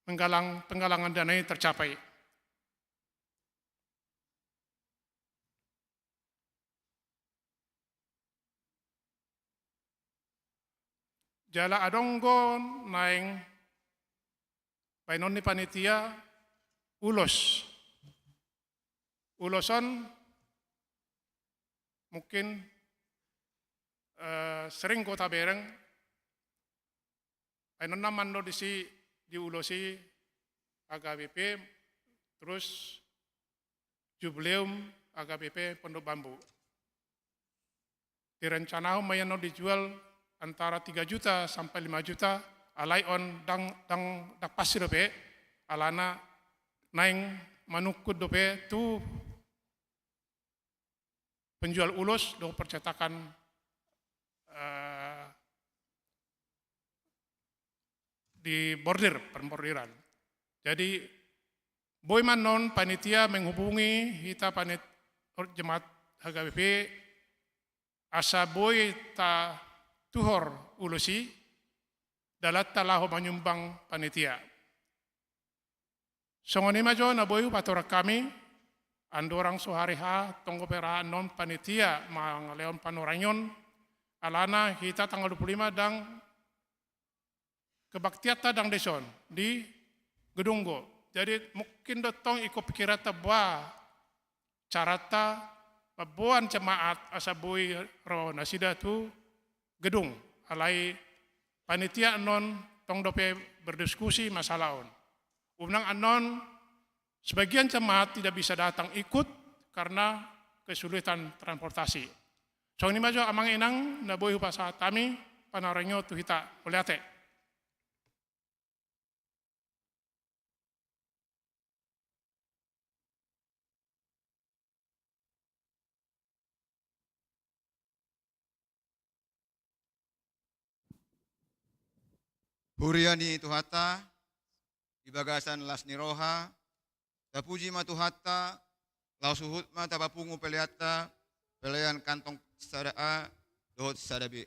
menggalang, penggalangan dana i tercapai. Jala adong do naeng baenon ni panitia ulos. Ulos on mungkin, eh, sering do tabereng, baenonna ma annon disi di ulos i H K B P, terus jubileum H K B P Pondok Bambu. Direncanahon ma i annon dijual antara tiga juta sampai lima juta, alai on ndang, ndang, ndang pasti dope, alana naeng manungkun dope tu penjual ulos dohot percetakan, eh, di bordir, perbordiran. Jadi, boi ma annon panitia menghubungi hita panit-, jemaat H K B P, asa boi tatuhor ulos i, dalanta laho manyumbang panitia. Songon i ma jo na boi hupatorang hami, andorang so hari H, tonggo pe ra annon panitia mangalehon panurangion, alana hita tanggal dua puluh lima ndang kebaktianta ndang dison, di gedung do. Jadi mungkin do tong ingkon pikiranta boha caranta mamboan jemaat asa boi ro nasida tu gedung. Alai panitia annon tong dope berdiskusi masalah on. Unang annon Sebagian jemaat tidak bisa datang ikut karena kesulitan transportasi. Songon i ma jo amang inang na boi hupasahat hami panorang i tu hita, mauliate. Huria ni Tuhanta, di bagasan las ni roha, tapuji ma Tuhanta, laos huhut ma tapapungu peleanta, pelean kantong sada A dohot sada B.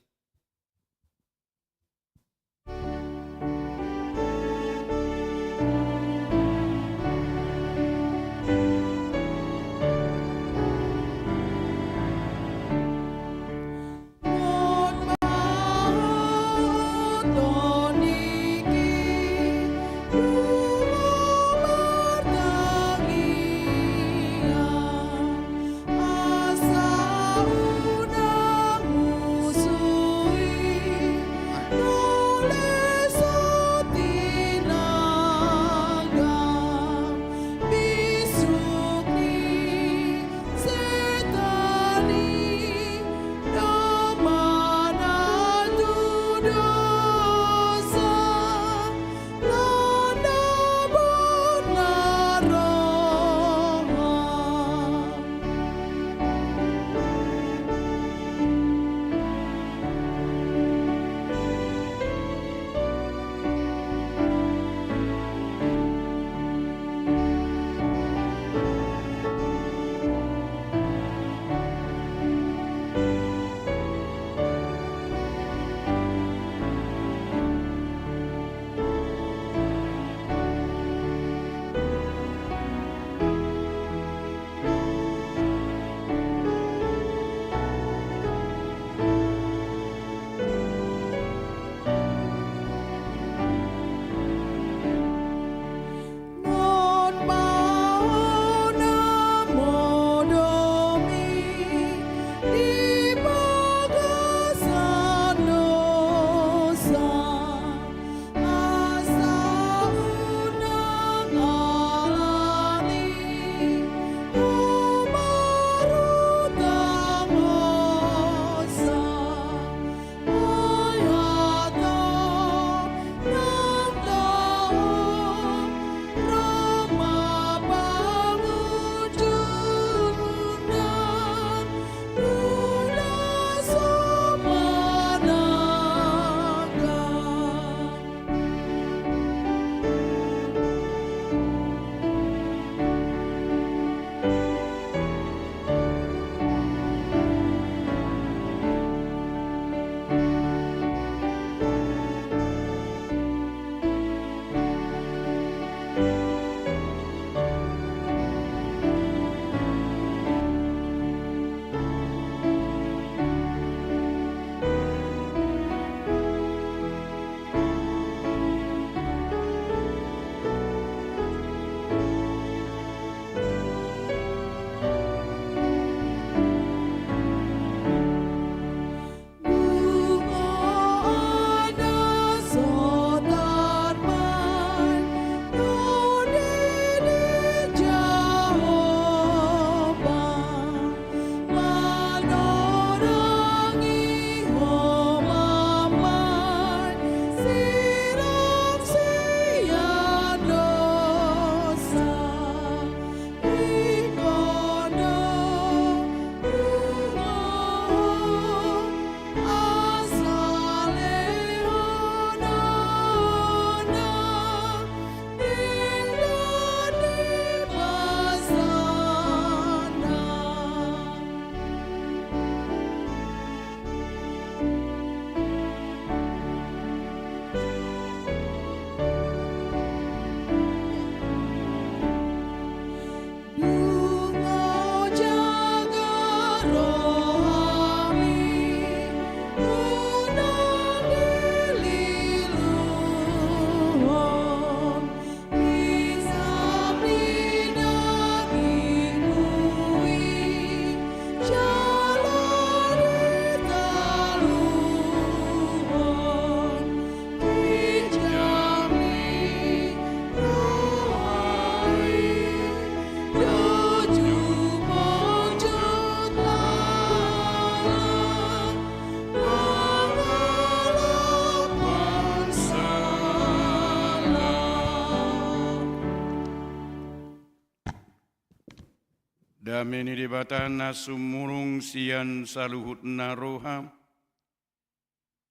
Dame ni Debata na sumurung sian saluhutna roha,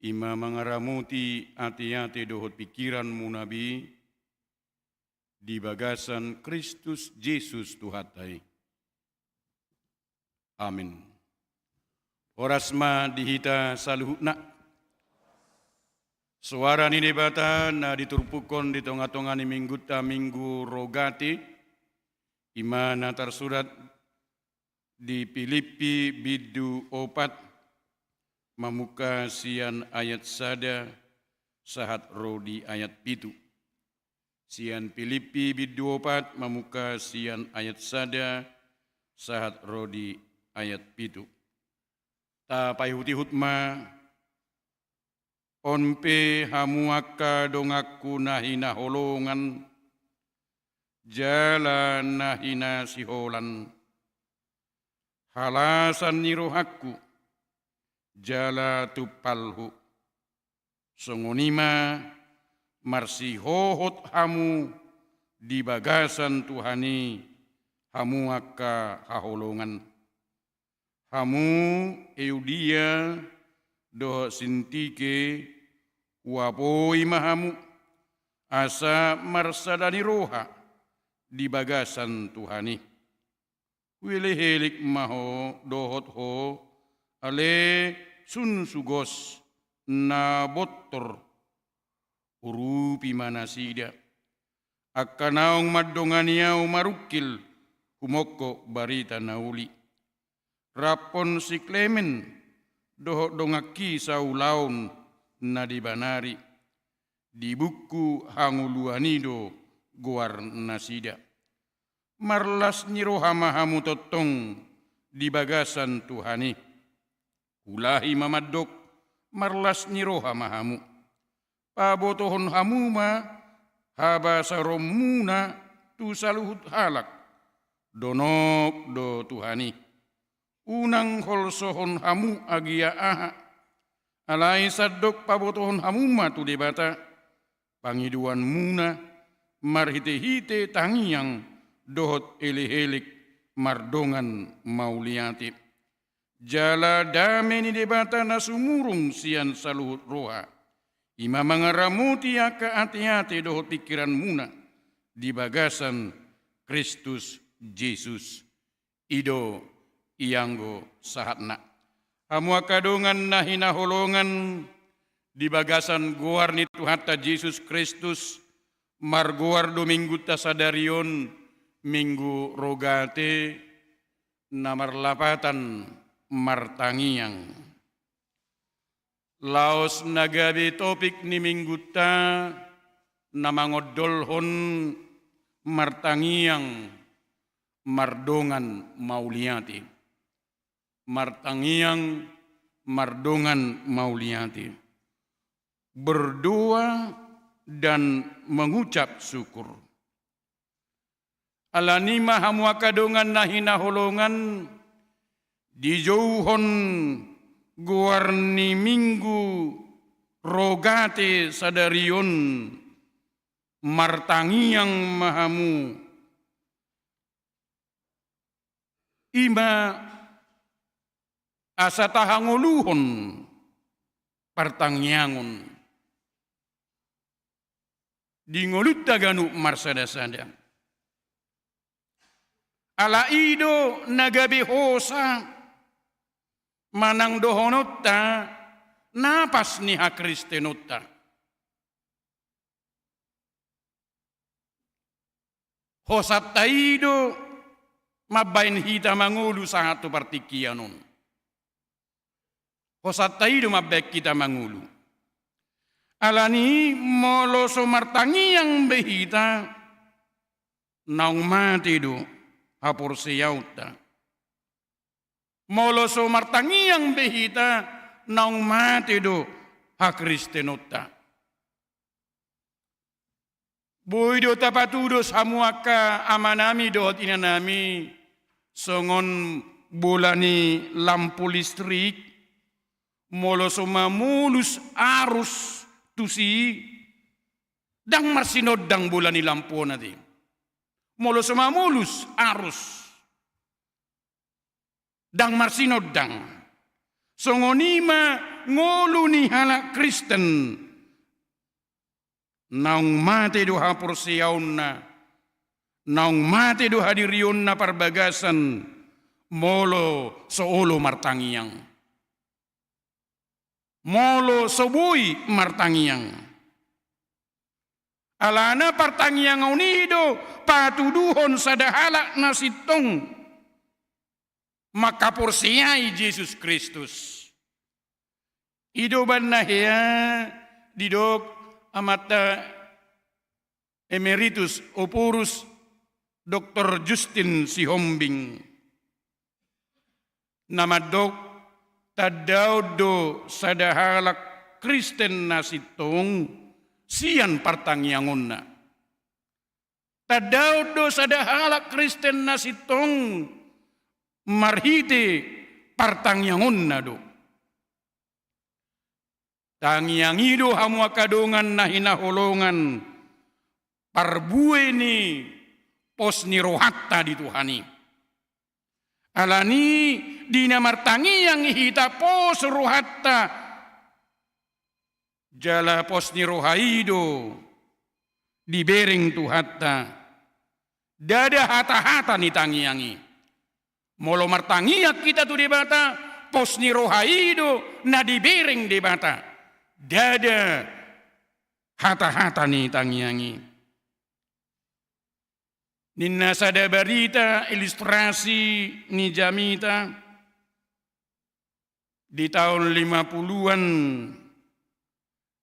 i ma mangaramoti ateate dohot pingkiranmuna be, di bagasan Kristus Jesus Tuhanta i. Amin. Horas ma di hita saluhutna. Soara ni Debata na diturpukhon di tongatonga ni Minggunta, Minggu Rogate, i ma na tarsurat di Pilippi bindu opat, mamungka sian ayat sada sahat ro di ayat pitu. Sian Pilippi bindu opat, mamungka sian ayat sada sahat ro di ayat pitu. Tapaihutihut ma. On pe hamu angka donganku na hinaholongan jala na hinasiholan, halasan ni rohangku jala tumpalhu, songon i ma marsihohot hamu di bagasan Tuhan i, hamu angka haholongan. Hamu Euodia dohot Sintike, huapoi ma hamu, asa marsada ni roha di bagasan Tuhan i. Huelekelek ma ho dohot ho, ale sunsugos na bontor, urupi ma nasida. Angka naung mandongani ahu marungkil humongkop barita na uli. Rap on si Klemen dohot donganki saulaon na dibanari. Di buku hangoluan i do goarnasida. Marlas ni roha ma hamu tongtong di bagasan Tuhan i. Hulahi ma mandok, marlas ni roha ma hamu. Pabotohon hamu ma habasaronmuna tu saluhut halak, donok do Tuhan i. Unang holsohon hamu agia aha. Alai sandok pabotohon hamu ma tu Debata pangidoanmuna marhitehite tangiang dohot elekelek mardongan mauliate. Jala dame ni Debata na sumurung sian saluhut roha, i ma mangaramoti angka ateate dohot pingkiranmuna di bagasan Kristus Jesus. I do ianggo sahatna. Hamu angka dongan na hinaholongan di bagasan goar ni Tuhanta Jesus Kristus, margoar do Minggunta sadari on Minggu Rogate, na marlapatan martangiang. Laos na gabe topik ni Minggunta na mangondolhon martangiang mardongan mauliate. Martangiang mardongan mauliate. Berdoa dan mengucap syukur. Alani i ma hamu angka dongan na hinaholongan, dijouhon goar ni Minggu Rogate sadari on, martangiang ma hamu. I ma asa tahangoluhon partangiangon di ngolunta ganup marsadasada. Ala i do na gabe hosa manang dohononta napas ni hakristenonta. Hosanta i do mambahen hita mangolu sahat tu partingkian on. Hosanta i do mambahen hita mangolu. Alani i molo so martangiang be hita, naung mate do haporseaonta. Molo so martangiang be hita, naung mate do hakristenonta. Boi do tapatudos hamu angka amanami dohot inanami, songon bola ni lampu listrik, molo so mamolus arus tusi, ndang marsinondang bola ni lampu on ate. Molo so mamolus arus. ndang marsinondang. Songon i ma ngolu ni halak Kristen. Naung mate do haporseaonna, naung mate do hadirionna parbagasan, molo so olo martangiang. Molo so boi martangiang. Alana partangiangon i do patuduhon sada halak na sintong mangkaporseai Jesus Kristus. I do umbahen na hea didok amanta Emeritus Oporus Doktor Justin Sihombing, na mandok, tandaon do sada halak Kristen na sintong sian partangiangonna. Tandaon do sada halak Kristen na sintong marhite partangiangonna do. Tangiang i do hamu angka dongan na hinaholongan, parbue ni pos ni rohanta di Tuhan i. Alani di na martangiang hita pos rohanta, jala pos ni roha i do dibereng Tuhanta. Ndada hata-hata ni tangiang i. Molo martangiang hita tu Debata, pos ni roha i do na dibereng Debata. Ndada hata-hata ni tangiang i. Ninna sada barita ilustrasi ni jamita di taon lima puluhan,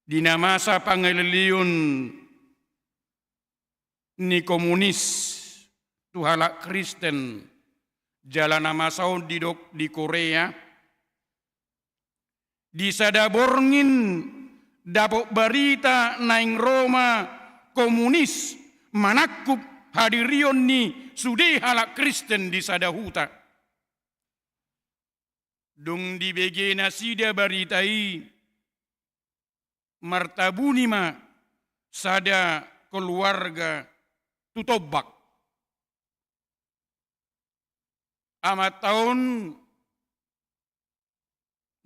di na masa pangaleleon ni komunis tu halak Kristen, jala na masa on didok di Korea. Di sada borngin dapot barita naeng ro ma komunis manangkup hadirion ni sude halak Kristen di sada huta. Dung dibege nasida barita i, martabuni ma sada keluarga tu tombak. Amanta on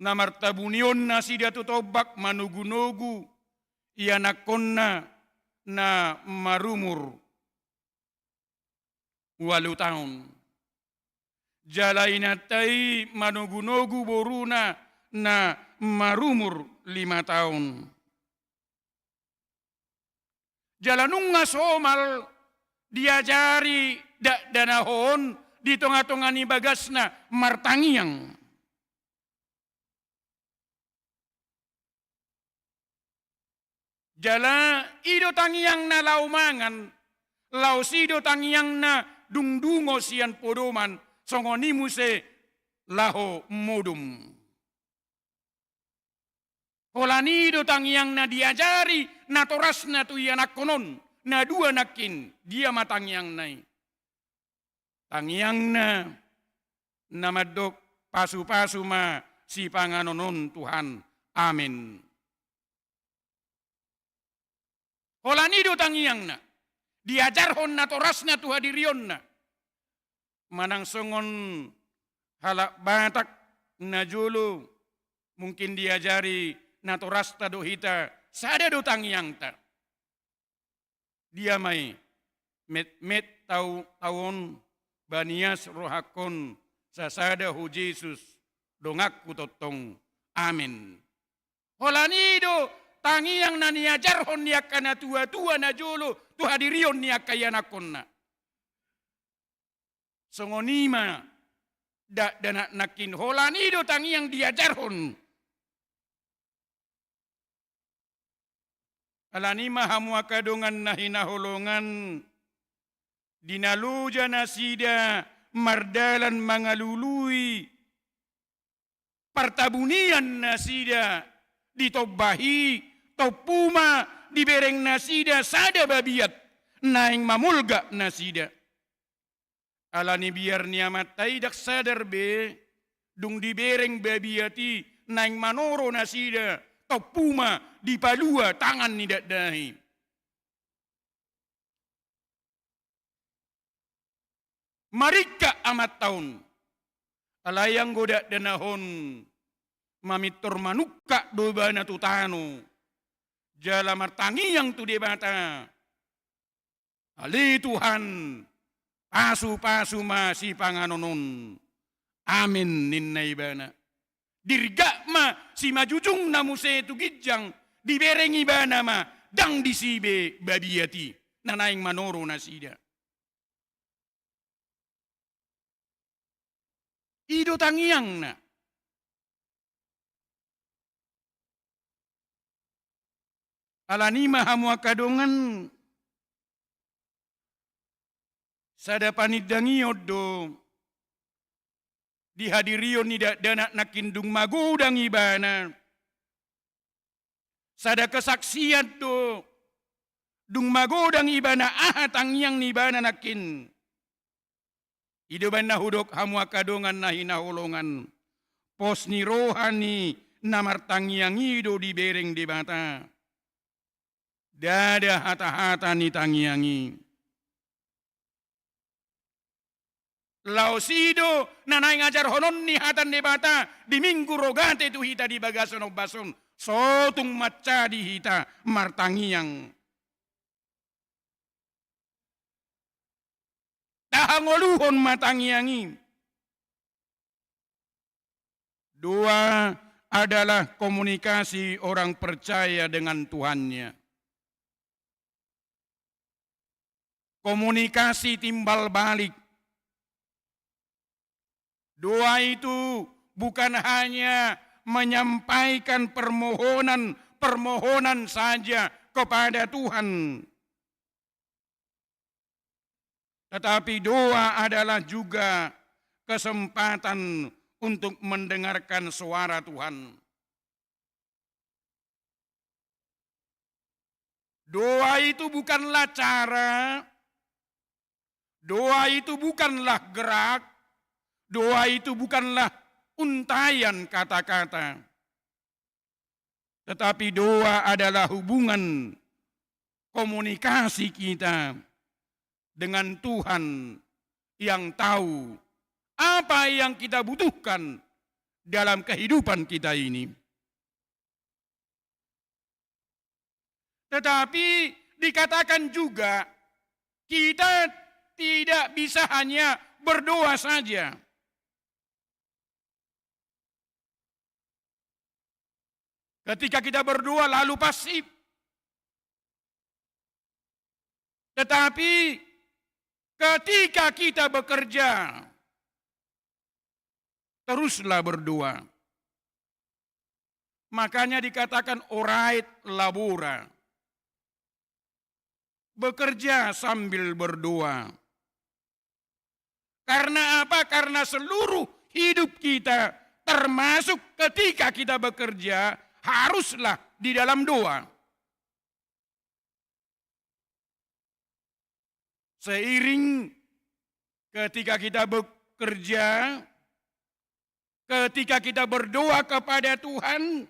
na martabuni on nasida tu tombak manogu-nogu ianakkonna na marumur ualu taon. Jala inanta i manogu-nogu boruna na marumur lima taon. Jala nunga somal diajari dakdanak on di tonga-tonga ni bagasna martangiang. Jala i do tangiangna laho mangan, laos i do tangiangna dung dungo sian podoman, songon i muse laho modom. Holan i do tangiangna diajari natorasna tu ianakkon on, na dua nangkin, dia ma tangiangna i? Tangiangna na mandok, pasu-pasu ma sipanganon on Tuhan. Amen. Holan i do tangiangna, diajarhon natorasna tu hadirionna. Manang songon halak Batak na jolo, mungkin diajari natorasta do hita, sada do tangiangta. Dia ma i? Metmet tau, tau on, banias rohangkon, sasada Ho Jesus donganku tongtong. Amen. Holan i do tangiang na niajarhon ni angka natua-tua na jolo tu hadirion ni angka ianakkonna. Songon i ma dakdanak nangkin, holan i do tangiang diajarhon. Alani i ma hamu angka dongan na hinaholongan, di na loja nasida mardalan mangalului partabunian nasida di tombak i, tompu ma dibereng nasida sada babiat naeng mamolgak nasida. Alani biar ni amanta i ndang sadar be, dung dibereng babiat i naeng manoro nasida, tompu ma dipalua tangan ni dakdanak i. Maringkak amanta on. Alai anggo dakdanak on mamintor manungkap do ibana tu tano, jala martangiang tu Debata. Ale Tuhan, pasu-pasu ma sipanganon on. Amen, ninna ibana. Dirgak ma simanjujungna muse tu ginjang, dibereng ibana ma, ndang disi be babiat i, na naeng manoro nasida. I do tangiangna. Alani i ma hamu angka dongan, sada panindangion do di hadirion ni dakdanak nangkin dung magodang ibana. Sada kesaksian do, dung magodang ibana aha tangiang ni ibana nangkin. I do umbahen na hudok hamu angka dongan na hinaholongan, pos ni roha ni na martangiang i do dibereng Debata. Ndada hata-hata ni tangiang i. Laos i do na naeng ajarhonon ni hata ni Debata di Minggu Rogate tu hita di bagasan ombas on. Sotung mansadi hita martangiang. Tahangoluhon ma tangiang i. Doa adalah komunikasi orang percaya dengan Tuhannya. Komunikasi timbal balik. Doa itu bukan hanya menyampaikan permohonan-permohonan saja kepada Tuhan. Tetapi doa adalah juga kesempatan untuk mendengarkan suara Tuhan. Doa itu bukanlah cara, doa itu bukanlah gerak, doa itu bukanlah untaian kata-kata. Tetapi doa adalah hubungan komunikasi kita dengan Tuhan yang tahu apa yang kita butuhkan dalam kehidupan kita ini. Tetapi dikatakan juga, kita tidak bisa hanya berdoa saja. Ketika kita berdoa lalu pasif. Tetapi ketika kita bekerja, teruslah berdoa. Makanya dikatakan ora et labora. Bekerja sambil berdoa. Karena apa? Karena seluruh hidup kita, termasuk ketika kita bekerja, haruslah di dalam doa. Seiring ketika kita bekerja, ketika kita berdoa kepada Tuhan,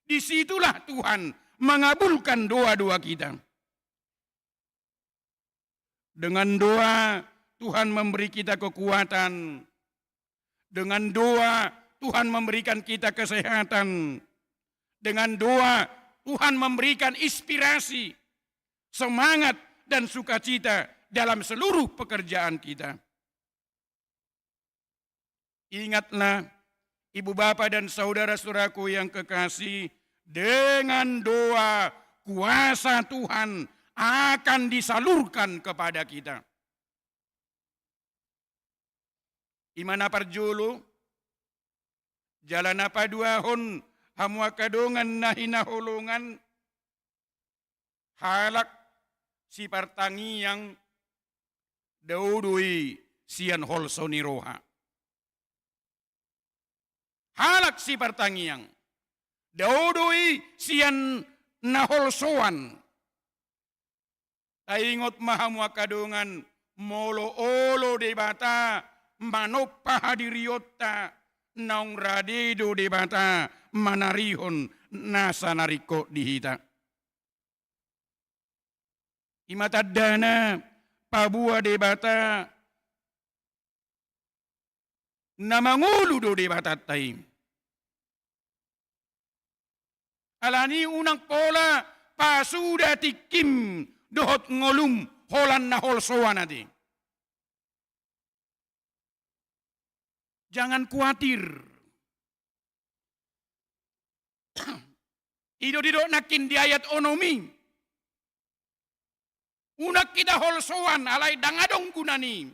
disitulah Tuhan mengabulkan doa-doa kita. Dengan doa, Tuhan memberi kita kekuatan. Dengan doa, Tuhan memberikan kita kesehatan. Dengan doa, Tuhan memberikan inspirasi, semangat, dan sukacita dalam seluruh pekerjaan kita. Ingatlah, ibu bapa dan saudara-saudaraku yang kekasih, dengan doa kuasa Tuhan akan disalurkan kepada kita. I ma na parjolo, jala na paduahon, hamu angka dongan na hinaholongan, halak sipartangiang dao do i sian holso ni roha. Halak sipartangiang dao do i sian na holsoan. Taingot ma hamu angka dongan, molo olo Debata manompa hadirionta, naung rade do Debata manarihon nasa na ringkot di hita. I ma tandana paboa Debata Na mangolu do Debatanta i. Alani unang pola pasuda tingkim dohot ngolum holan na holsoan ate. Jangan kuatir. I do didok nangkin di ayat onom i. Unang hita holsoan, alai ndang adong gunana i.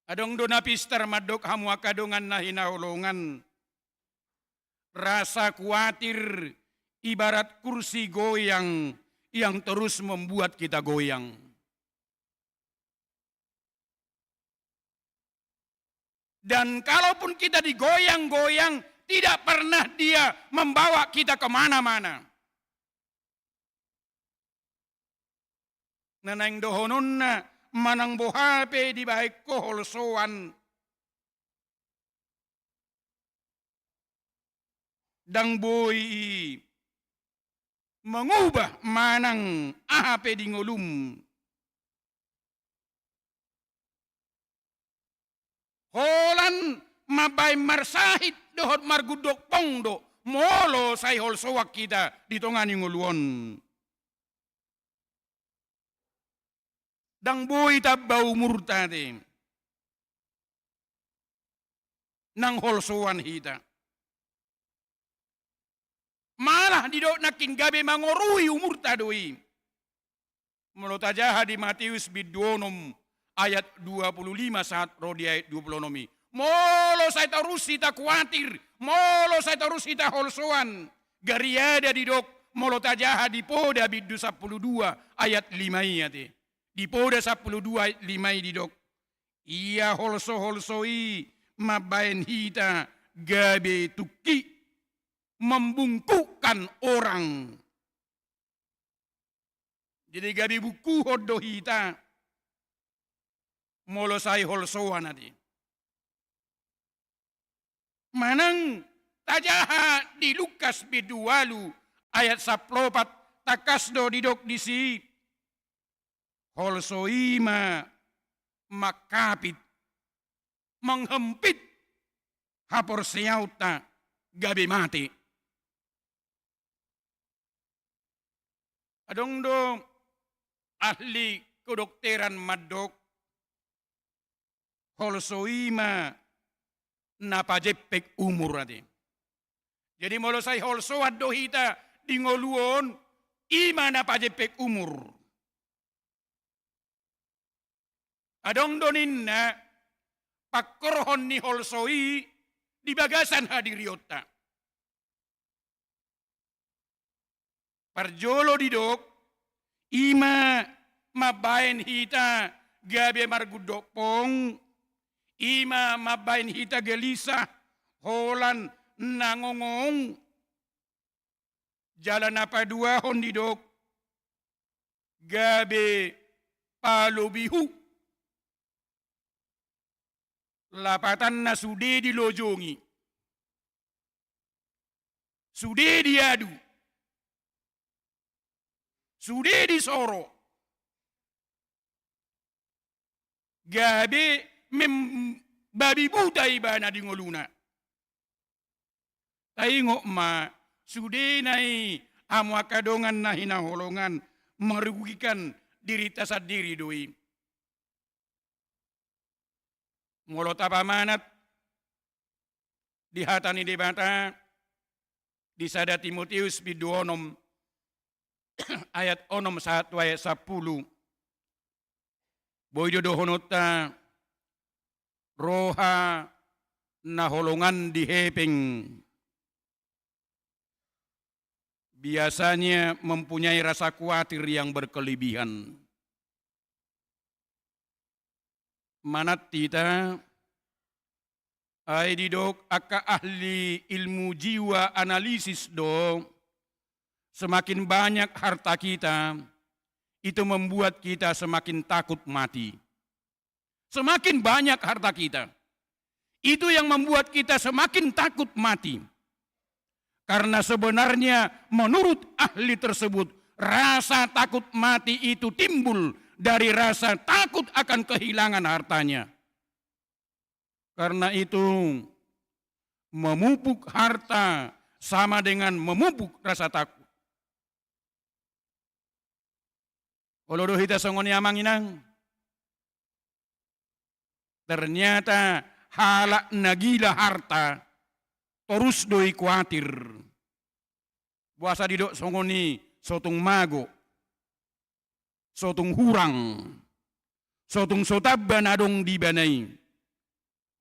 Adong do na pistar mandok hamu angka dongan na hinaholongan. Rasa kuatir ibarat kursi goyang yang terus membuat kita goyang. Dan kalaupun kita digoyang-goyang, tidak pernah dia membawa kita kemana-mana. Na naeng dohononna, manang boha pe dibahen ho holsoan, ndang boi i mangubah manang aha pe di ngolum. Holan mambahen marsahit dohot margundok pong do, molo sai holsoan hita di tonga ni ngolu on. Ndang boi tamba umurta ate. Nang holsoan hita. Malah didok nangkin gabe mangorui umurta do i. Molo tajaha di Mateus bindu onom ayat dua puluh lima sahat ro di ayat dua puluh onom i. Molo sai torus hita kuatir, molo sai torus hita holsoan. Gariada didok, molo tajaha di Poda bindu sampulu dua ayat lima i ate. Di Poda sampulu dua ayat lima i didok. Ia holso-holso i mambahen hita gabe tungki, membungkukkan orang. Jadi gabe bungkuhon do hita molo sai holsoan ate. Manang tajaha di Lukas bindu ualu ayat sampulu opat, tangkas do didok disi. Holso i ma mangkapit, menghempit haporseaonta gabe mate. Adong do ahli kedokteran mandok, holso i ma na pajempek umur ate. Jadi molo sai holsoan do hita di ngolu on, i ma na pajempek umur. Adong do ninna pangkorhon ni holso i di bagasan hadirionta. Parjolo didok, i ma mambahen hita gabe margundok pong, i ma mambahen hita gelisah holan na ngongong. Jala na paduahon didok, gabe palobihu. Lapatanna sude dilojongi, sude diadu, sude disoro. Gabe mem-, babi buta ibana di ngoluna. Taingot ma, sudena i hamu angka dongan na hinaholongan, merugikan dirinta sandiri do i. Molo tapamanat di hata ni Debata, di sada Timoteus bindu onom ayat onom sahat tu ayat sampulu. Boi do dohononta, roha na holongan di hepeng biasanya mempunyai rasa kuatir yang berkelebihan. Manat hita, ai didok angka ahli ilmu jiwa analisis do, semakin banyak harta kita, itu membuat kita semakin takut mati. Semakin banyak harta kita, itu yang membuat kita semakin takut mati. Karena sebenarnya menurut ahli tersebut, rasa takut mati itu timbul dari rasa takut akan kehilangan hartanya. Karena itu, memupuk harta sama dengan memupuk rasa takut. Olo do hita songon i, amang inang. Ternyata halak na gila harta torus do i kuatir. Boasa didok songon i? Sotung mago, sotung hurang, sotung so tamba na adong di ibana i.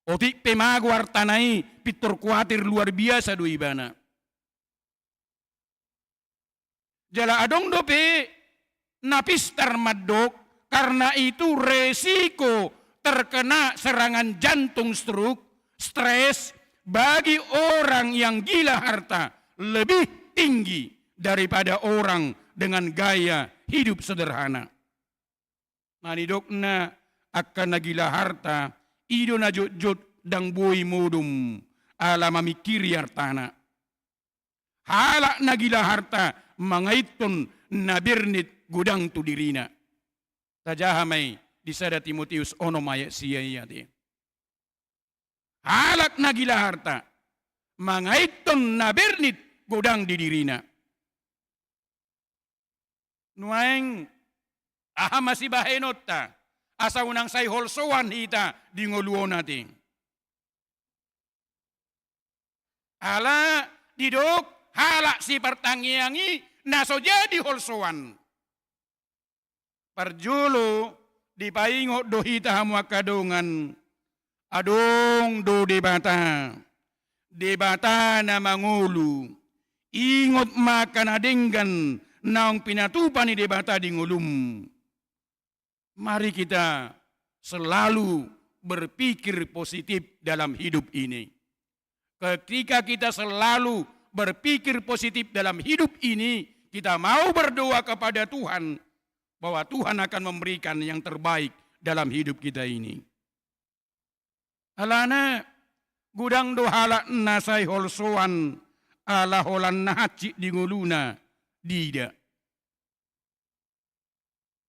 Otik pe mago artana i, pintor kuatir luar biasa do ibana. Jala adong dope na pistar mandok, karena itu resiko terkena serangan jantung, stroke, stres bagi orang yang gila harta lebih tinggi daripada orang dengan gaya hidup sederhana. Na nidokna, angka na gila harta, i do na jotjot ndang boi modom ala mamingkiri artana. Halak na gila harta mangaithon na bernit godang tu dirina. Tajaha ma i di sada Timoteus onom ayat sia i ate. Halak na gila harta mangaithon na bernit godang di dirina. Nuaeng, aha ma sibahenonta asa unang sai holsoan hita di ngolu on ate? Ala didok halak sipartangiang i na so jadi holsoan. Parjolo, dipaingot do hita hamu angka dongan, adong do Debata, Debata na mangolu. Ingot ma angka na denggan naung pinatupa ni Debata di ngolum. Mari kita selalu berpikir positif dalam hidup ini. Ketika kita selalu berpikir positif dalam hidup ini, kita mau berdoa kepada Tuhan bahwa Tuhan akan memberikan yang terbaik dalam hidup kita ini. Alana, godang do halak na sai holsoan ala holan na hansit di ngoluna diida.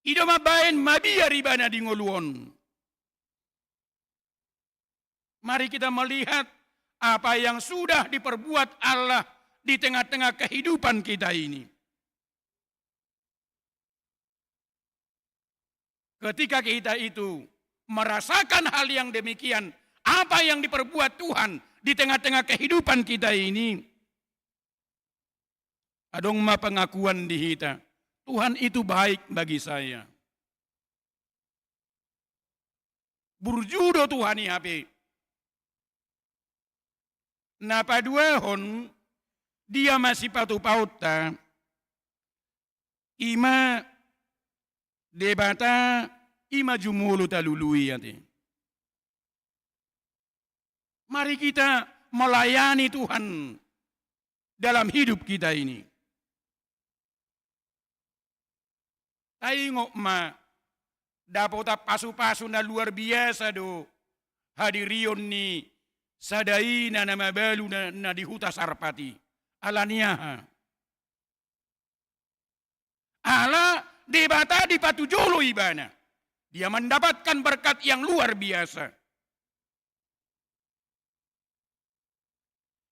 I do mambahen mabiar ibana di ngolu on. Mari kita melihat apa yang sudah diperbuat Allah di tengah-tengah kehidupan kita ini. Ketika kita itu merasakan hal yang demikian, apa yang diperbuat Tuhan di tengah-tengah kehidupan kita ini, adong ma pengakuan di hita, "Tuhan itu baik bagi saya." Burju do Tuhan i hape. Na paduahon, dia ma sipatupaonta, i ma Debata, i ma jumolo talului ate. Mari kita melayani Tuhan dalam hidup kita ini. Taingot ma, dapotan pasupasu na luar biasa do hadirion ni sada ina na mabalu na, na di huta Sarpat i. Ala ni aha? Ala Debata dipatujolo ibana. Dia mendapatkan berkat yang luar biasa.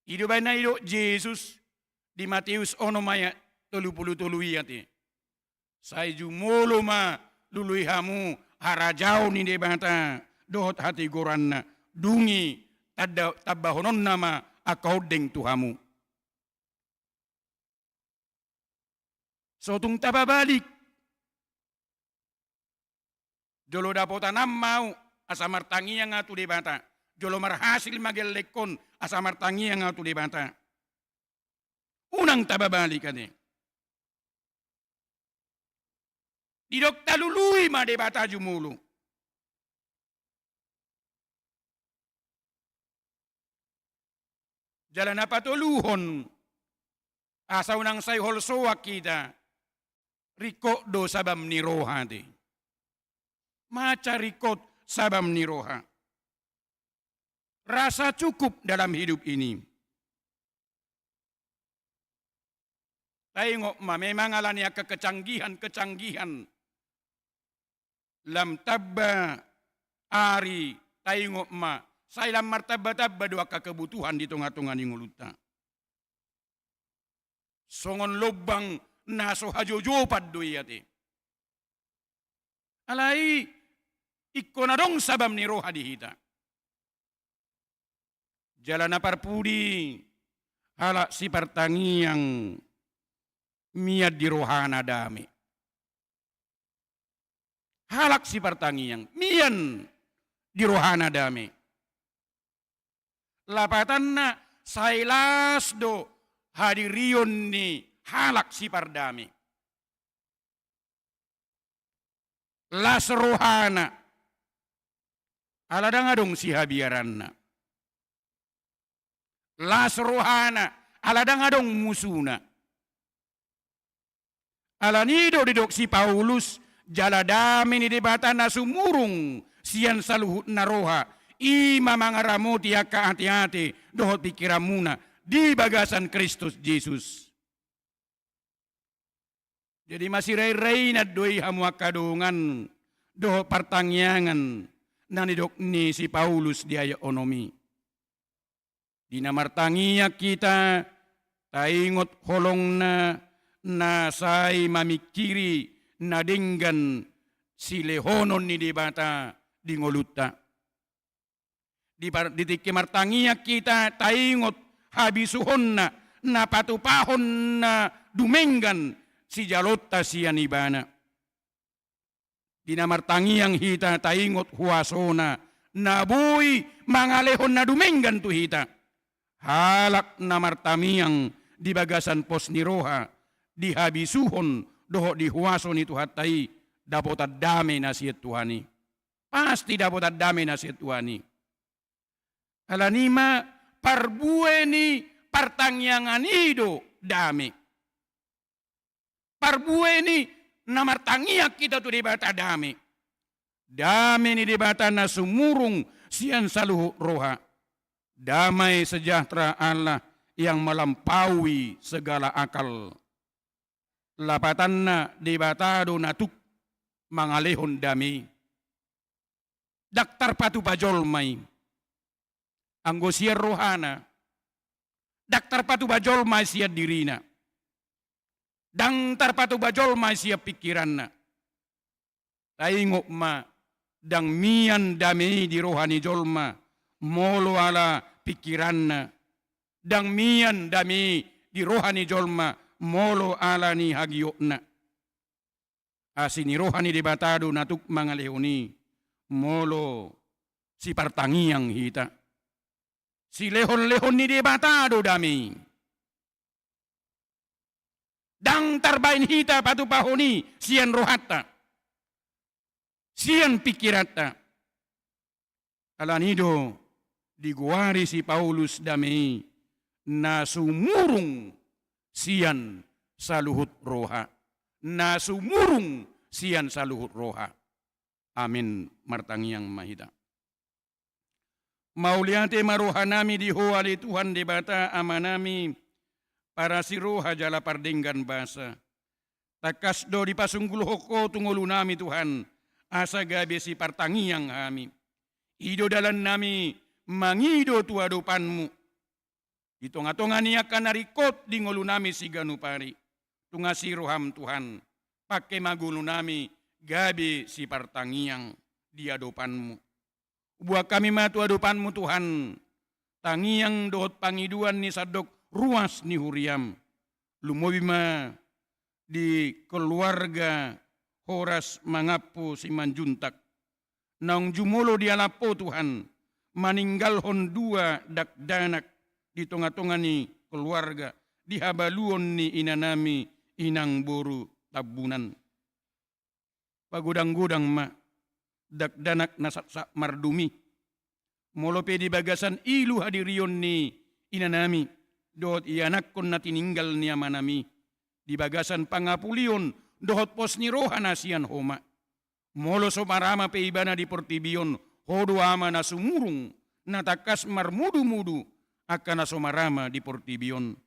I do baen na didok Jesus di Mateus onom ayat tolu pulu tolu i ate, "Sai jumolo ma lului hamu harajaon ni Debata dohot hatigoranna, dung i tanda-, tambahononna ma angka ondeng tu hamu." Sotung tapabalik. Jolo dapotan an ma ahu asa martangiang ahu tu Debata. Jolo marhasil ma gellenghon asa martangiang ahu tu Debata. Unang tapabalik ate. Didok talului ma Debata jumolo. Jala na patoluhon, asa unang sai holsoan hita, ringkot do sabam ni roha ate. Mansai ringkot sabam ni roha. Rasa cukup dalam hidup ini. Taingot ma, memang ala ni angka kecanggihan-kecanggihan lam tamba ari, taingot ma, Sai lam martamba-tamba do angka kebutuhan di tonga-tonga ni ngolunta. Songon lombang na so hajojopan do i ate. Alai ingkon adong sabam ni roha di hita. Jala na parpudi, halak sipartangiang mian di rohana dame. Halak sipartangiang mian di rohana dame. Lapatanna, sai las do hadirion ni halak sipardame. Las rohana, ala ndang adong sihabiaranna. Las rohana, ala ndang adong musuna. Alani do didok si Paulus, jala dame ni Debata na sumurung sian saluhutna roha, i ma mangaramoti angka ateate dohot pingkiranmuna di bagasan Kristus Jesus. Jadi masirairai do i hamu angka dongan dohot partangiangan na nidok ni si Paulus di ayat onom i. Di na martangiang hita, taingot holongna na sai mamingkiri na denggan silehonon ni Debata di ngolunta. Di par-, di tingki martangiang hita taingot habisuhonna na patupahon na dumenggan sijalonta sian Ibana. Di na martangiang hita taingot huasona na boi mangalehon na dumenggan tu hita. Halak na martangiang di bagasan pos ni roha, di habisuhon dohot di huaso ni Tuhanta i, dapotan dame na sian Tuhan i. Pasti dapotan dame na sian Tuhan i. Alani ma parbue ni partangiangan i do dame. Parbue ni na martangiang hita tu Debata dame. Dame ni Debata na sumurung sian saluhut roha. Damai sejahtera Allah yang melampaui segala akal. Lapatanna Debata do na tuk mangalehon dame i. Ndang tarpatupa jolma i. Anggo sian rohana, ndang tarpatupa jolma i sian dirina. Ndang tarpatupa jolma i sian pingkiranna. Taingot ma, ndang mian dame i di roha ni jolma molo ala pingkiranna. Ndang mian dame i di roha ni jolma molo ala ni hagiotna. Asi ni roha ni Debata do na tuk mangalehon i molo sipartangiang hita. Silehonlehon ni Debata do dame i. Ndang tarbaen hita patupahon i sian rohanta, sian pingkiranta. Alani do digoari si Paulus dame i na sumurung sian saluhut roha. Na sumurung sian saluhut roha. Amin. Martangiang ma hita. Mauliate ma rohanami di Ho ale Tuhan Debata Amanami, parasi roha jala pardenggan basa. Tangkas do dipasunggulhon Ho tu ngolunami Tuhan, asa gabe sipartangiang hami. I do dalannami mangido tu adopanMu. Di tongatonga ni angka na ringkot di ngolunami siganup ari, tung asi rohaM Tuhan, pangke ma ngolunami gabe sipartangiang di adopanMu. Huboan hami ma tu adopanMu Tuhan, tangiang dohot pangidoan ni sandok ruas ni huriaM. Lumobi ma di keluarga Horas Mangampo Simanjuntak. Naung jumolo dialap Ho Tuhan, maninggalhon dua dakdanak di tongatonga ni keluarga, di habaluon ni inanami inang boru Tambunan. Pagodanggodang ma dakdanak na satsat mardum i. Molo pe di bagasan ilu hadirion ni inanami, dohot ianakhon na tininggal ni amanami, di bagasan pangapulion dohot pos ni roha na sian Ho ma. Molo so marama pe ibana di portibi on, Ho do Ama na sumurung, na tangkas marmudumudu angka na so marama di portibi on.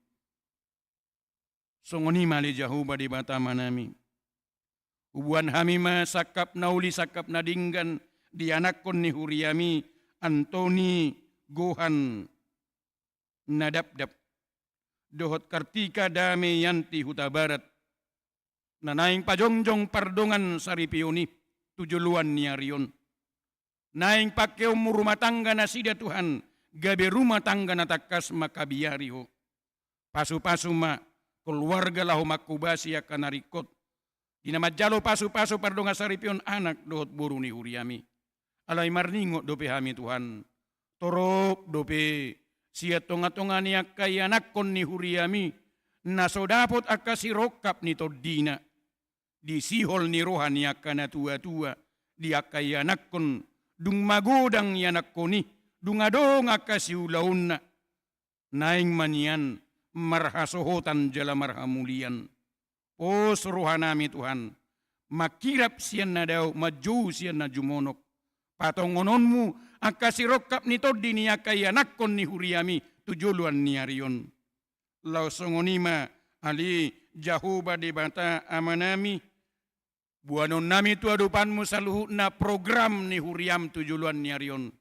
Songon i ma ale Jahowa Debata Amanami. Huboan hami ma sangkap na uli sangkap na denggan di anakhon ni huriaMi, Antoni Gohan Nadapdap, dohot Kartika Dame Yanti Hutabarat, na naeng pajongjong pardongan saripeon i tu joloan ni ari on. Naeng pangkeonmu rumah tangga nasida Tuhan, gabe rumah tangga na tangkas mangkabiari Ho. Pasupasu ma keluarga laho mangkobasi angka na ringkot di na manjalo pasupasu pardongan saripeon anak dohot boru ni huriaM i. Alai marningot dope hami Tuhan, torop dope sian tongatonga ni angka ianakhon ni huriaM i na so dapot angka sirongkap ni tondina. Di sihol ni roha ni angka natuatua, di angka ianakhon, dung magodang ianakhon i, dung adong angka siulaonna, naeng ma nian marhasohotan jala marhamulian. Pos rohanami Tuhan, mangkirap sian na dao, manjou sian na jumonok. Patongononmu angka sirongkap ni tondi ni angka ianakhon ni huriaM i tu joloan ni ari on. Laos songon i ma, ale Jahowa Debata Amanami, boanonnami tu adopanmu saluhutna program ni huriaM tu joloan ni ari on.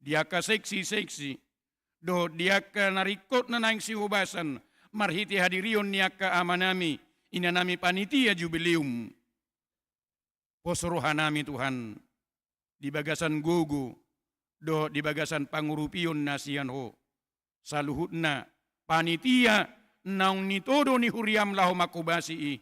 Di angka seksi-seksi dohot di angka na ringkot na naeng sihobasan marhite hadirion ni angka amanami, inanami panitia jubileum. Pos rohanami Tuhan, di bagasan gogo dohot di bagasan pangurupion na sian Ho, saluhutna panitia naung nitodo ni huriaM laho mangkobasi i.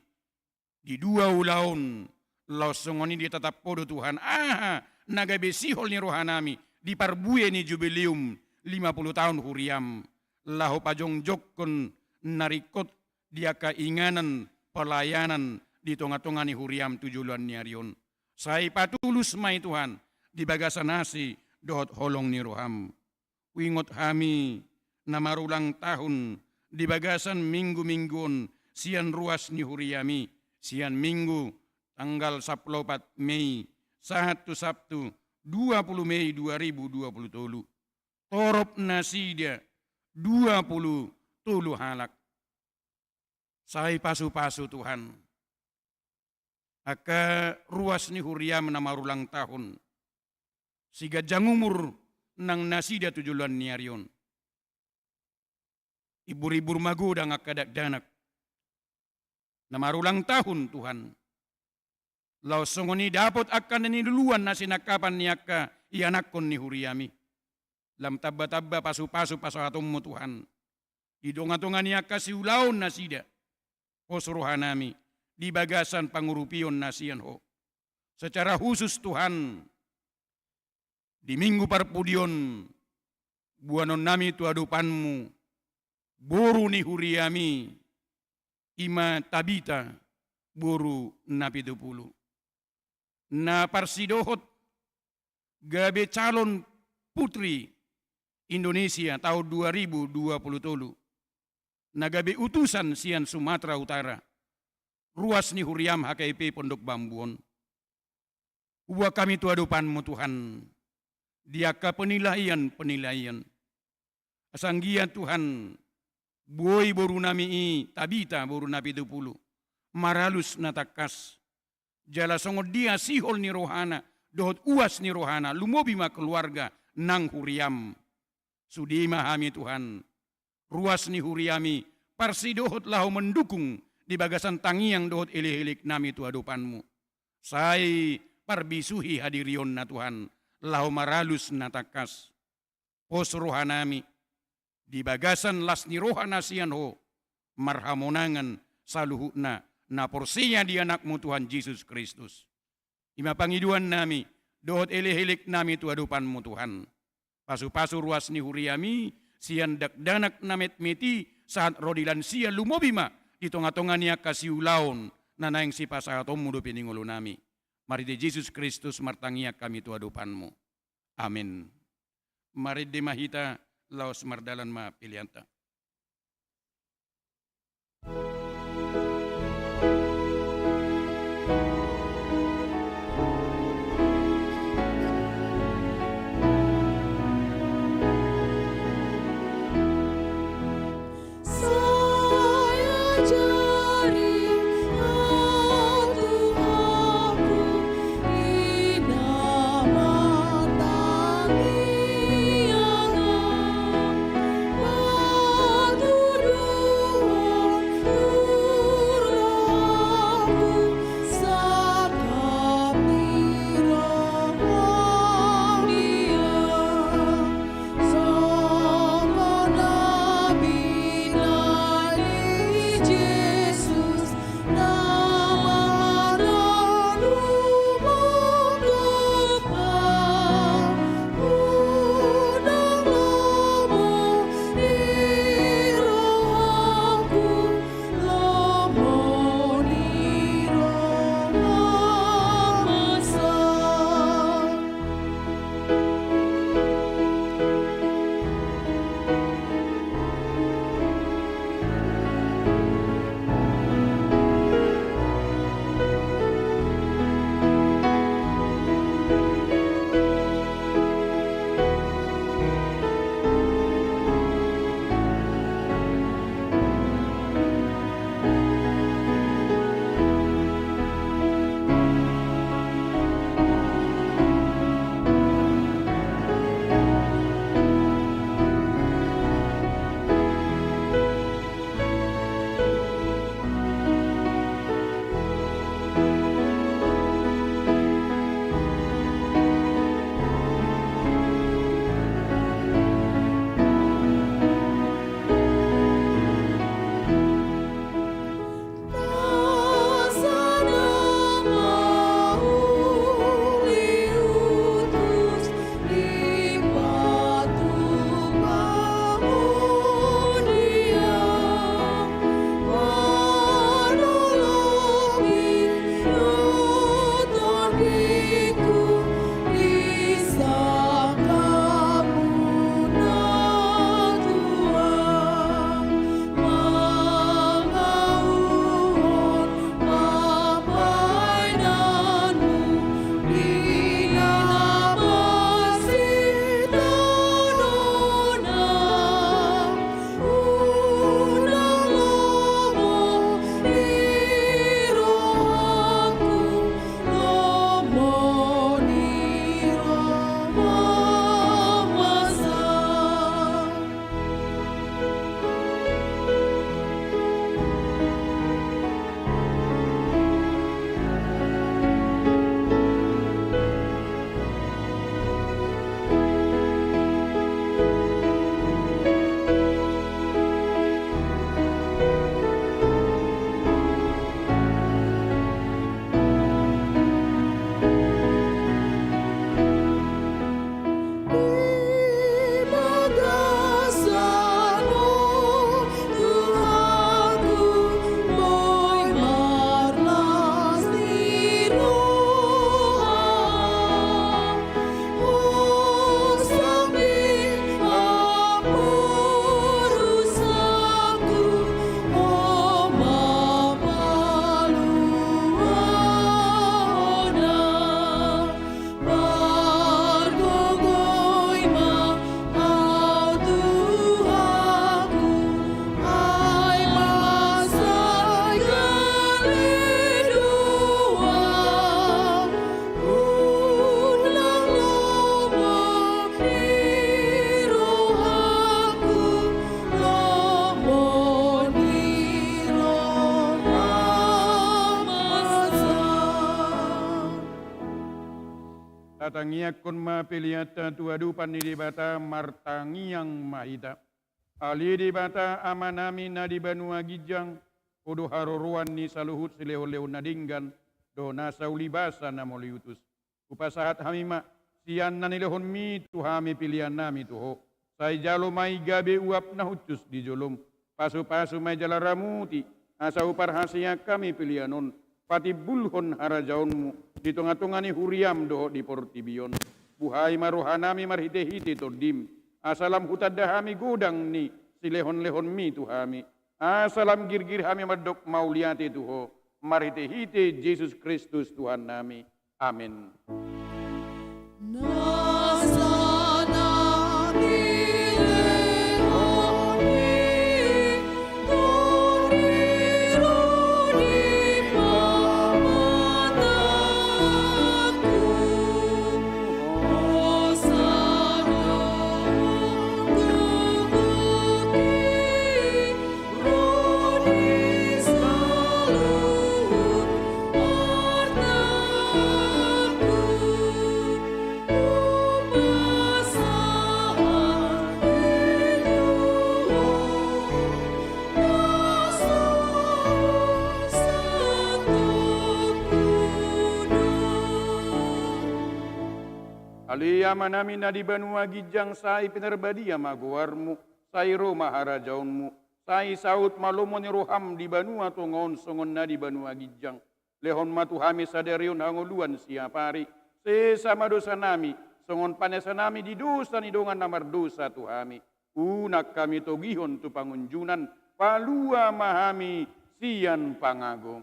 Di dua ulaon, laos songon i ditatap Ho do Tuhan aha na gabe sihol ni rohanami di parbue ni jubileum lima pulu taon huriaM, laho pajongjongkon na ringkot di angka inganan pelayanan di tongatonga ni huriaM tu joloan ni ari on. Sai patulus ma i Tuhan di bagasan asi dohot holong ni rohaM. Huingot hami na marulang tahun di bagasan minggu-minggu on sian ruas ni huriaM i, sian Minggu tanggal sampulu opat Mei sahat tu Sabtu dua pulu Mei dua ribu dua pulu tolu. Torop nasida dua pulu tolu halak. Sai pasupasu Tuhan angka ruas ni huriaM na marulang tahun, siganjang umur nang nasida tu joloan ni ari on. Imbur-imbur magodang angka dakdanak na marulang tahun Tuhan. Laos songon i dapot angka na niluluan na sinangkapan ni angka ianakhon ni huriaM i. Lam tamba-tamba pasupasu pasahatonmu Tuhan di tongatonga ni angka siulaon nasida. Pos rohanami di bagasan pangurupion na sian Ho. Secara khusus Tuhan, di Minggu Parpudi on, boanonnami tu adopanmu boru ni huriaM i, i ma Tabita boru Napitupulu, na parsidohot gabe calon putri Indonesia taon dua ribu dua pulu tolu, na gabe utusan sian Sumatera Utara, ruas ni huriaM H K I P Pondok Bambu on. Huboan hami tu adopanmu Tuhan di angka penilaian-penilaian. Asa anggiat Tuhan, boi borunami i Tabita boru Napitupulu maralus na tangkas, jala songon dia sihol ni rohana dohot uas ni rohana, lumobi ma keluarga nang huriaM. Sude ma hami Tuhan, ruas ni huriaM i parsidohot laho mendukung di bagasan tangiang dohot elek-eleknami tu adopanmu. Sai parbisuhi hadirionna Tuhan laho maralus na tangkas. Pos rohanami di bagasan las ni roha na sian Ho, marhamonangan saluhutna na porsea di AnakMu Tuhan Jesus Kristus. I ma pangidoannami dohot elek-eleknami tu adopanmu Tuhan. Pasupasu ruas ni huriaM i sian dakdanak na metmet i sahat ro di lansia, lumobi ma di tongatonga ni angka siulaon na naeng sipasahatonmu dope ni ngolunami. Marhite Jesus Kristus martangiang hami tu adopanmu. Amen. Marende ma hita, laos mardalan ma peleanta. Patangiangkon ma peleanta tu adopan ni Debata, martangiang ma hita. Ale Debata Amanami na di banua ginjang, Ho do haroroan ni saluhut silehonlehon na denggan, dohot nasa ulibasa na mauliutus. Hupasahat hami ma, sian na nilehonmi tu hami peleannami tu Ho. Sai jalo ma i gabe uap na hushus di jolom. Pasupasu ma i jala ramuti, asa huparhaseang hami pelean on patimbulhon harajaonmu di tongatonga ni huriam dohot di portibi on. Buhai ma rohanami marhitehite Tondim, asa lam hutanda hami godang ni silehonlehonmi tu hami, asa lam girgir hami mandok mauliate tu Ho, marhitehite Jesus Kristus Tuhannami. Amen. Ale Amanami na di banua ginjang, sai pinarbadia ma goarmu, sai ro ma harajaonmu, sai saut ma lomo ni roham di banua tonga on songon na di banua ginjang. Lehon ma tu hami sadari on hangoluan siapari. Sesa ma dosanami, songon panesanami di dosa ni dongan na mardosa tu hami. Unang hami togihon tu pangunjunan, palua ma hami sian pangago.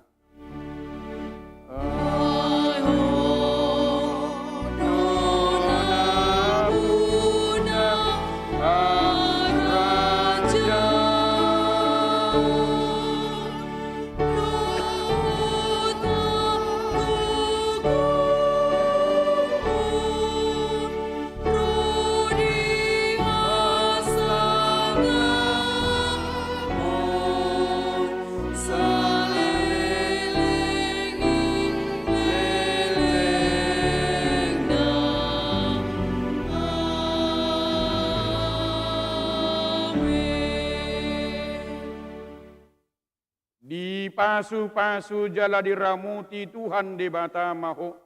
Dipasupasu jala diramuti Tuhan Debata ma ho.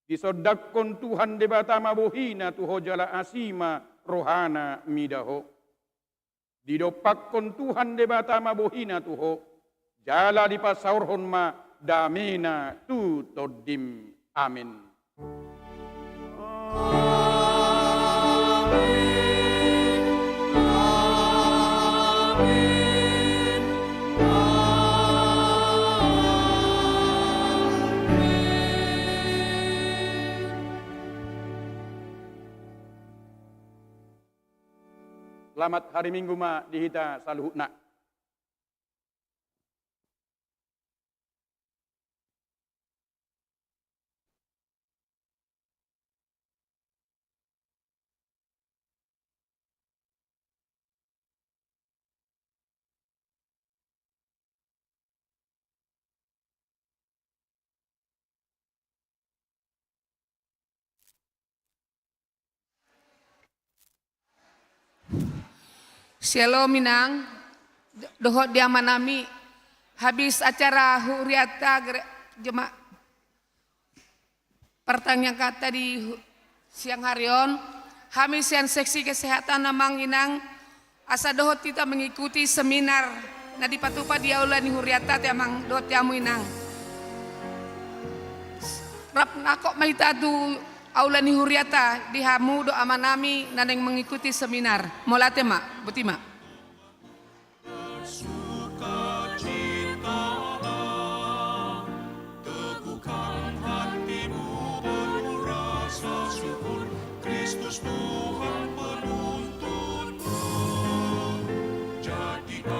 Disondangkon Tuhan Debata ma bohina tu ho jala asi ma rohana mida ho. Didompakkon Tuhan Debata ma bohina tu ho, jala dipasaorhon ma damena tu tondim. Amen. Amen. Amen. Selamat hari Minggu ma di hita saluhutna. Syalom inang, do-, dohot di amanami, habis acara huriata gere-, jema-, partangianganta di hu-, siang hari on, hami sian seksi kesehatan amang inang, asa dohot hita mengikuti seminar na dipatupa di aula ni huriata te amang dohot hamu inang. Rap nangkok ma hita tu aula ni huriata di hamu dohot amanami na naeng mengikuti seminar. Mauliate ma, boti ma. Bersukacitalah, teguhkan hatimu, penuh rasa syukur, Kristus Tuhan penuntutmu. Jadikan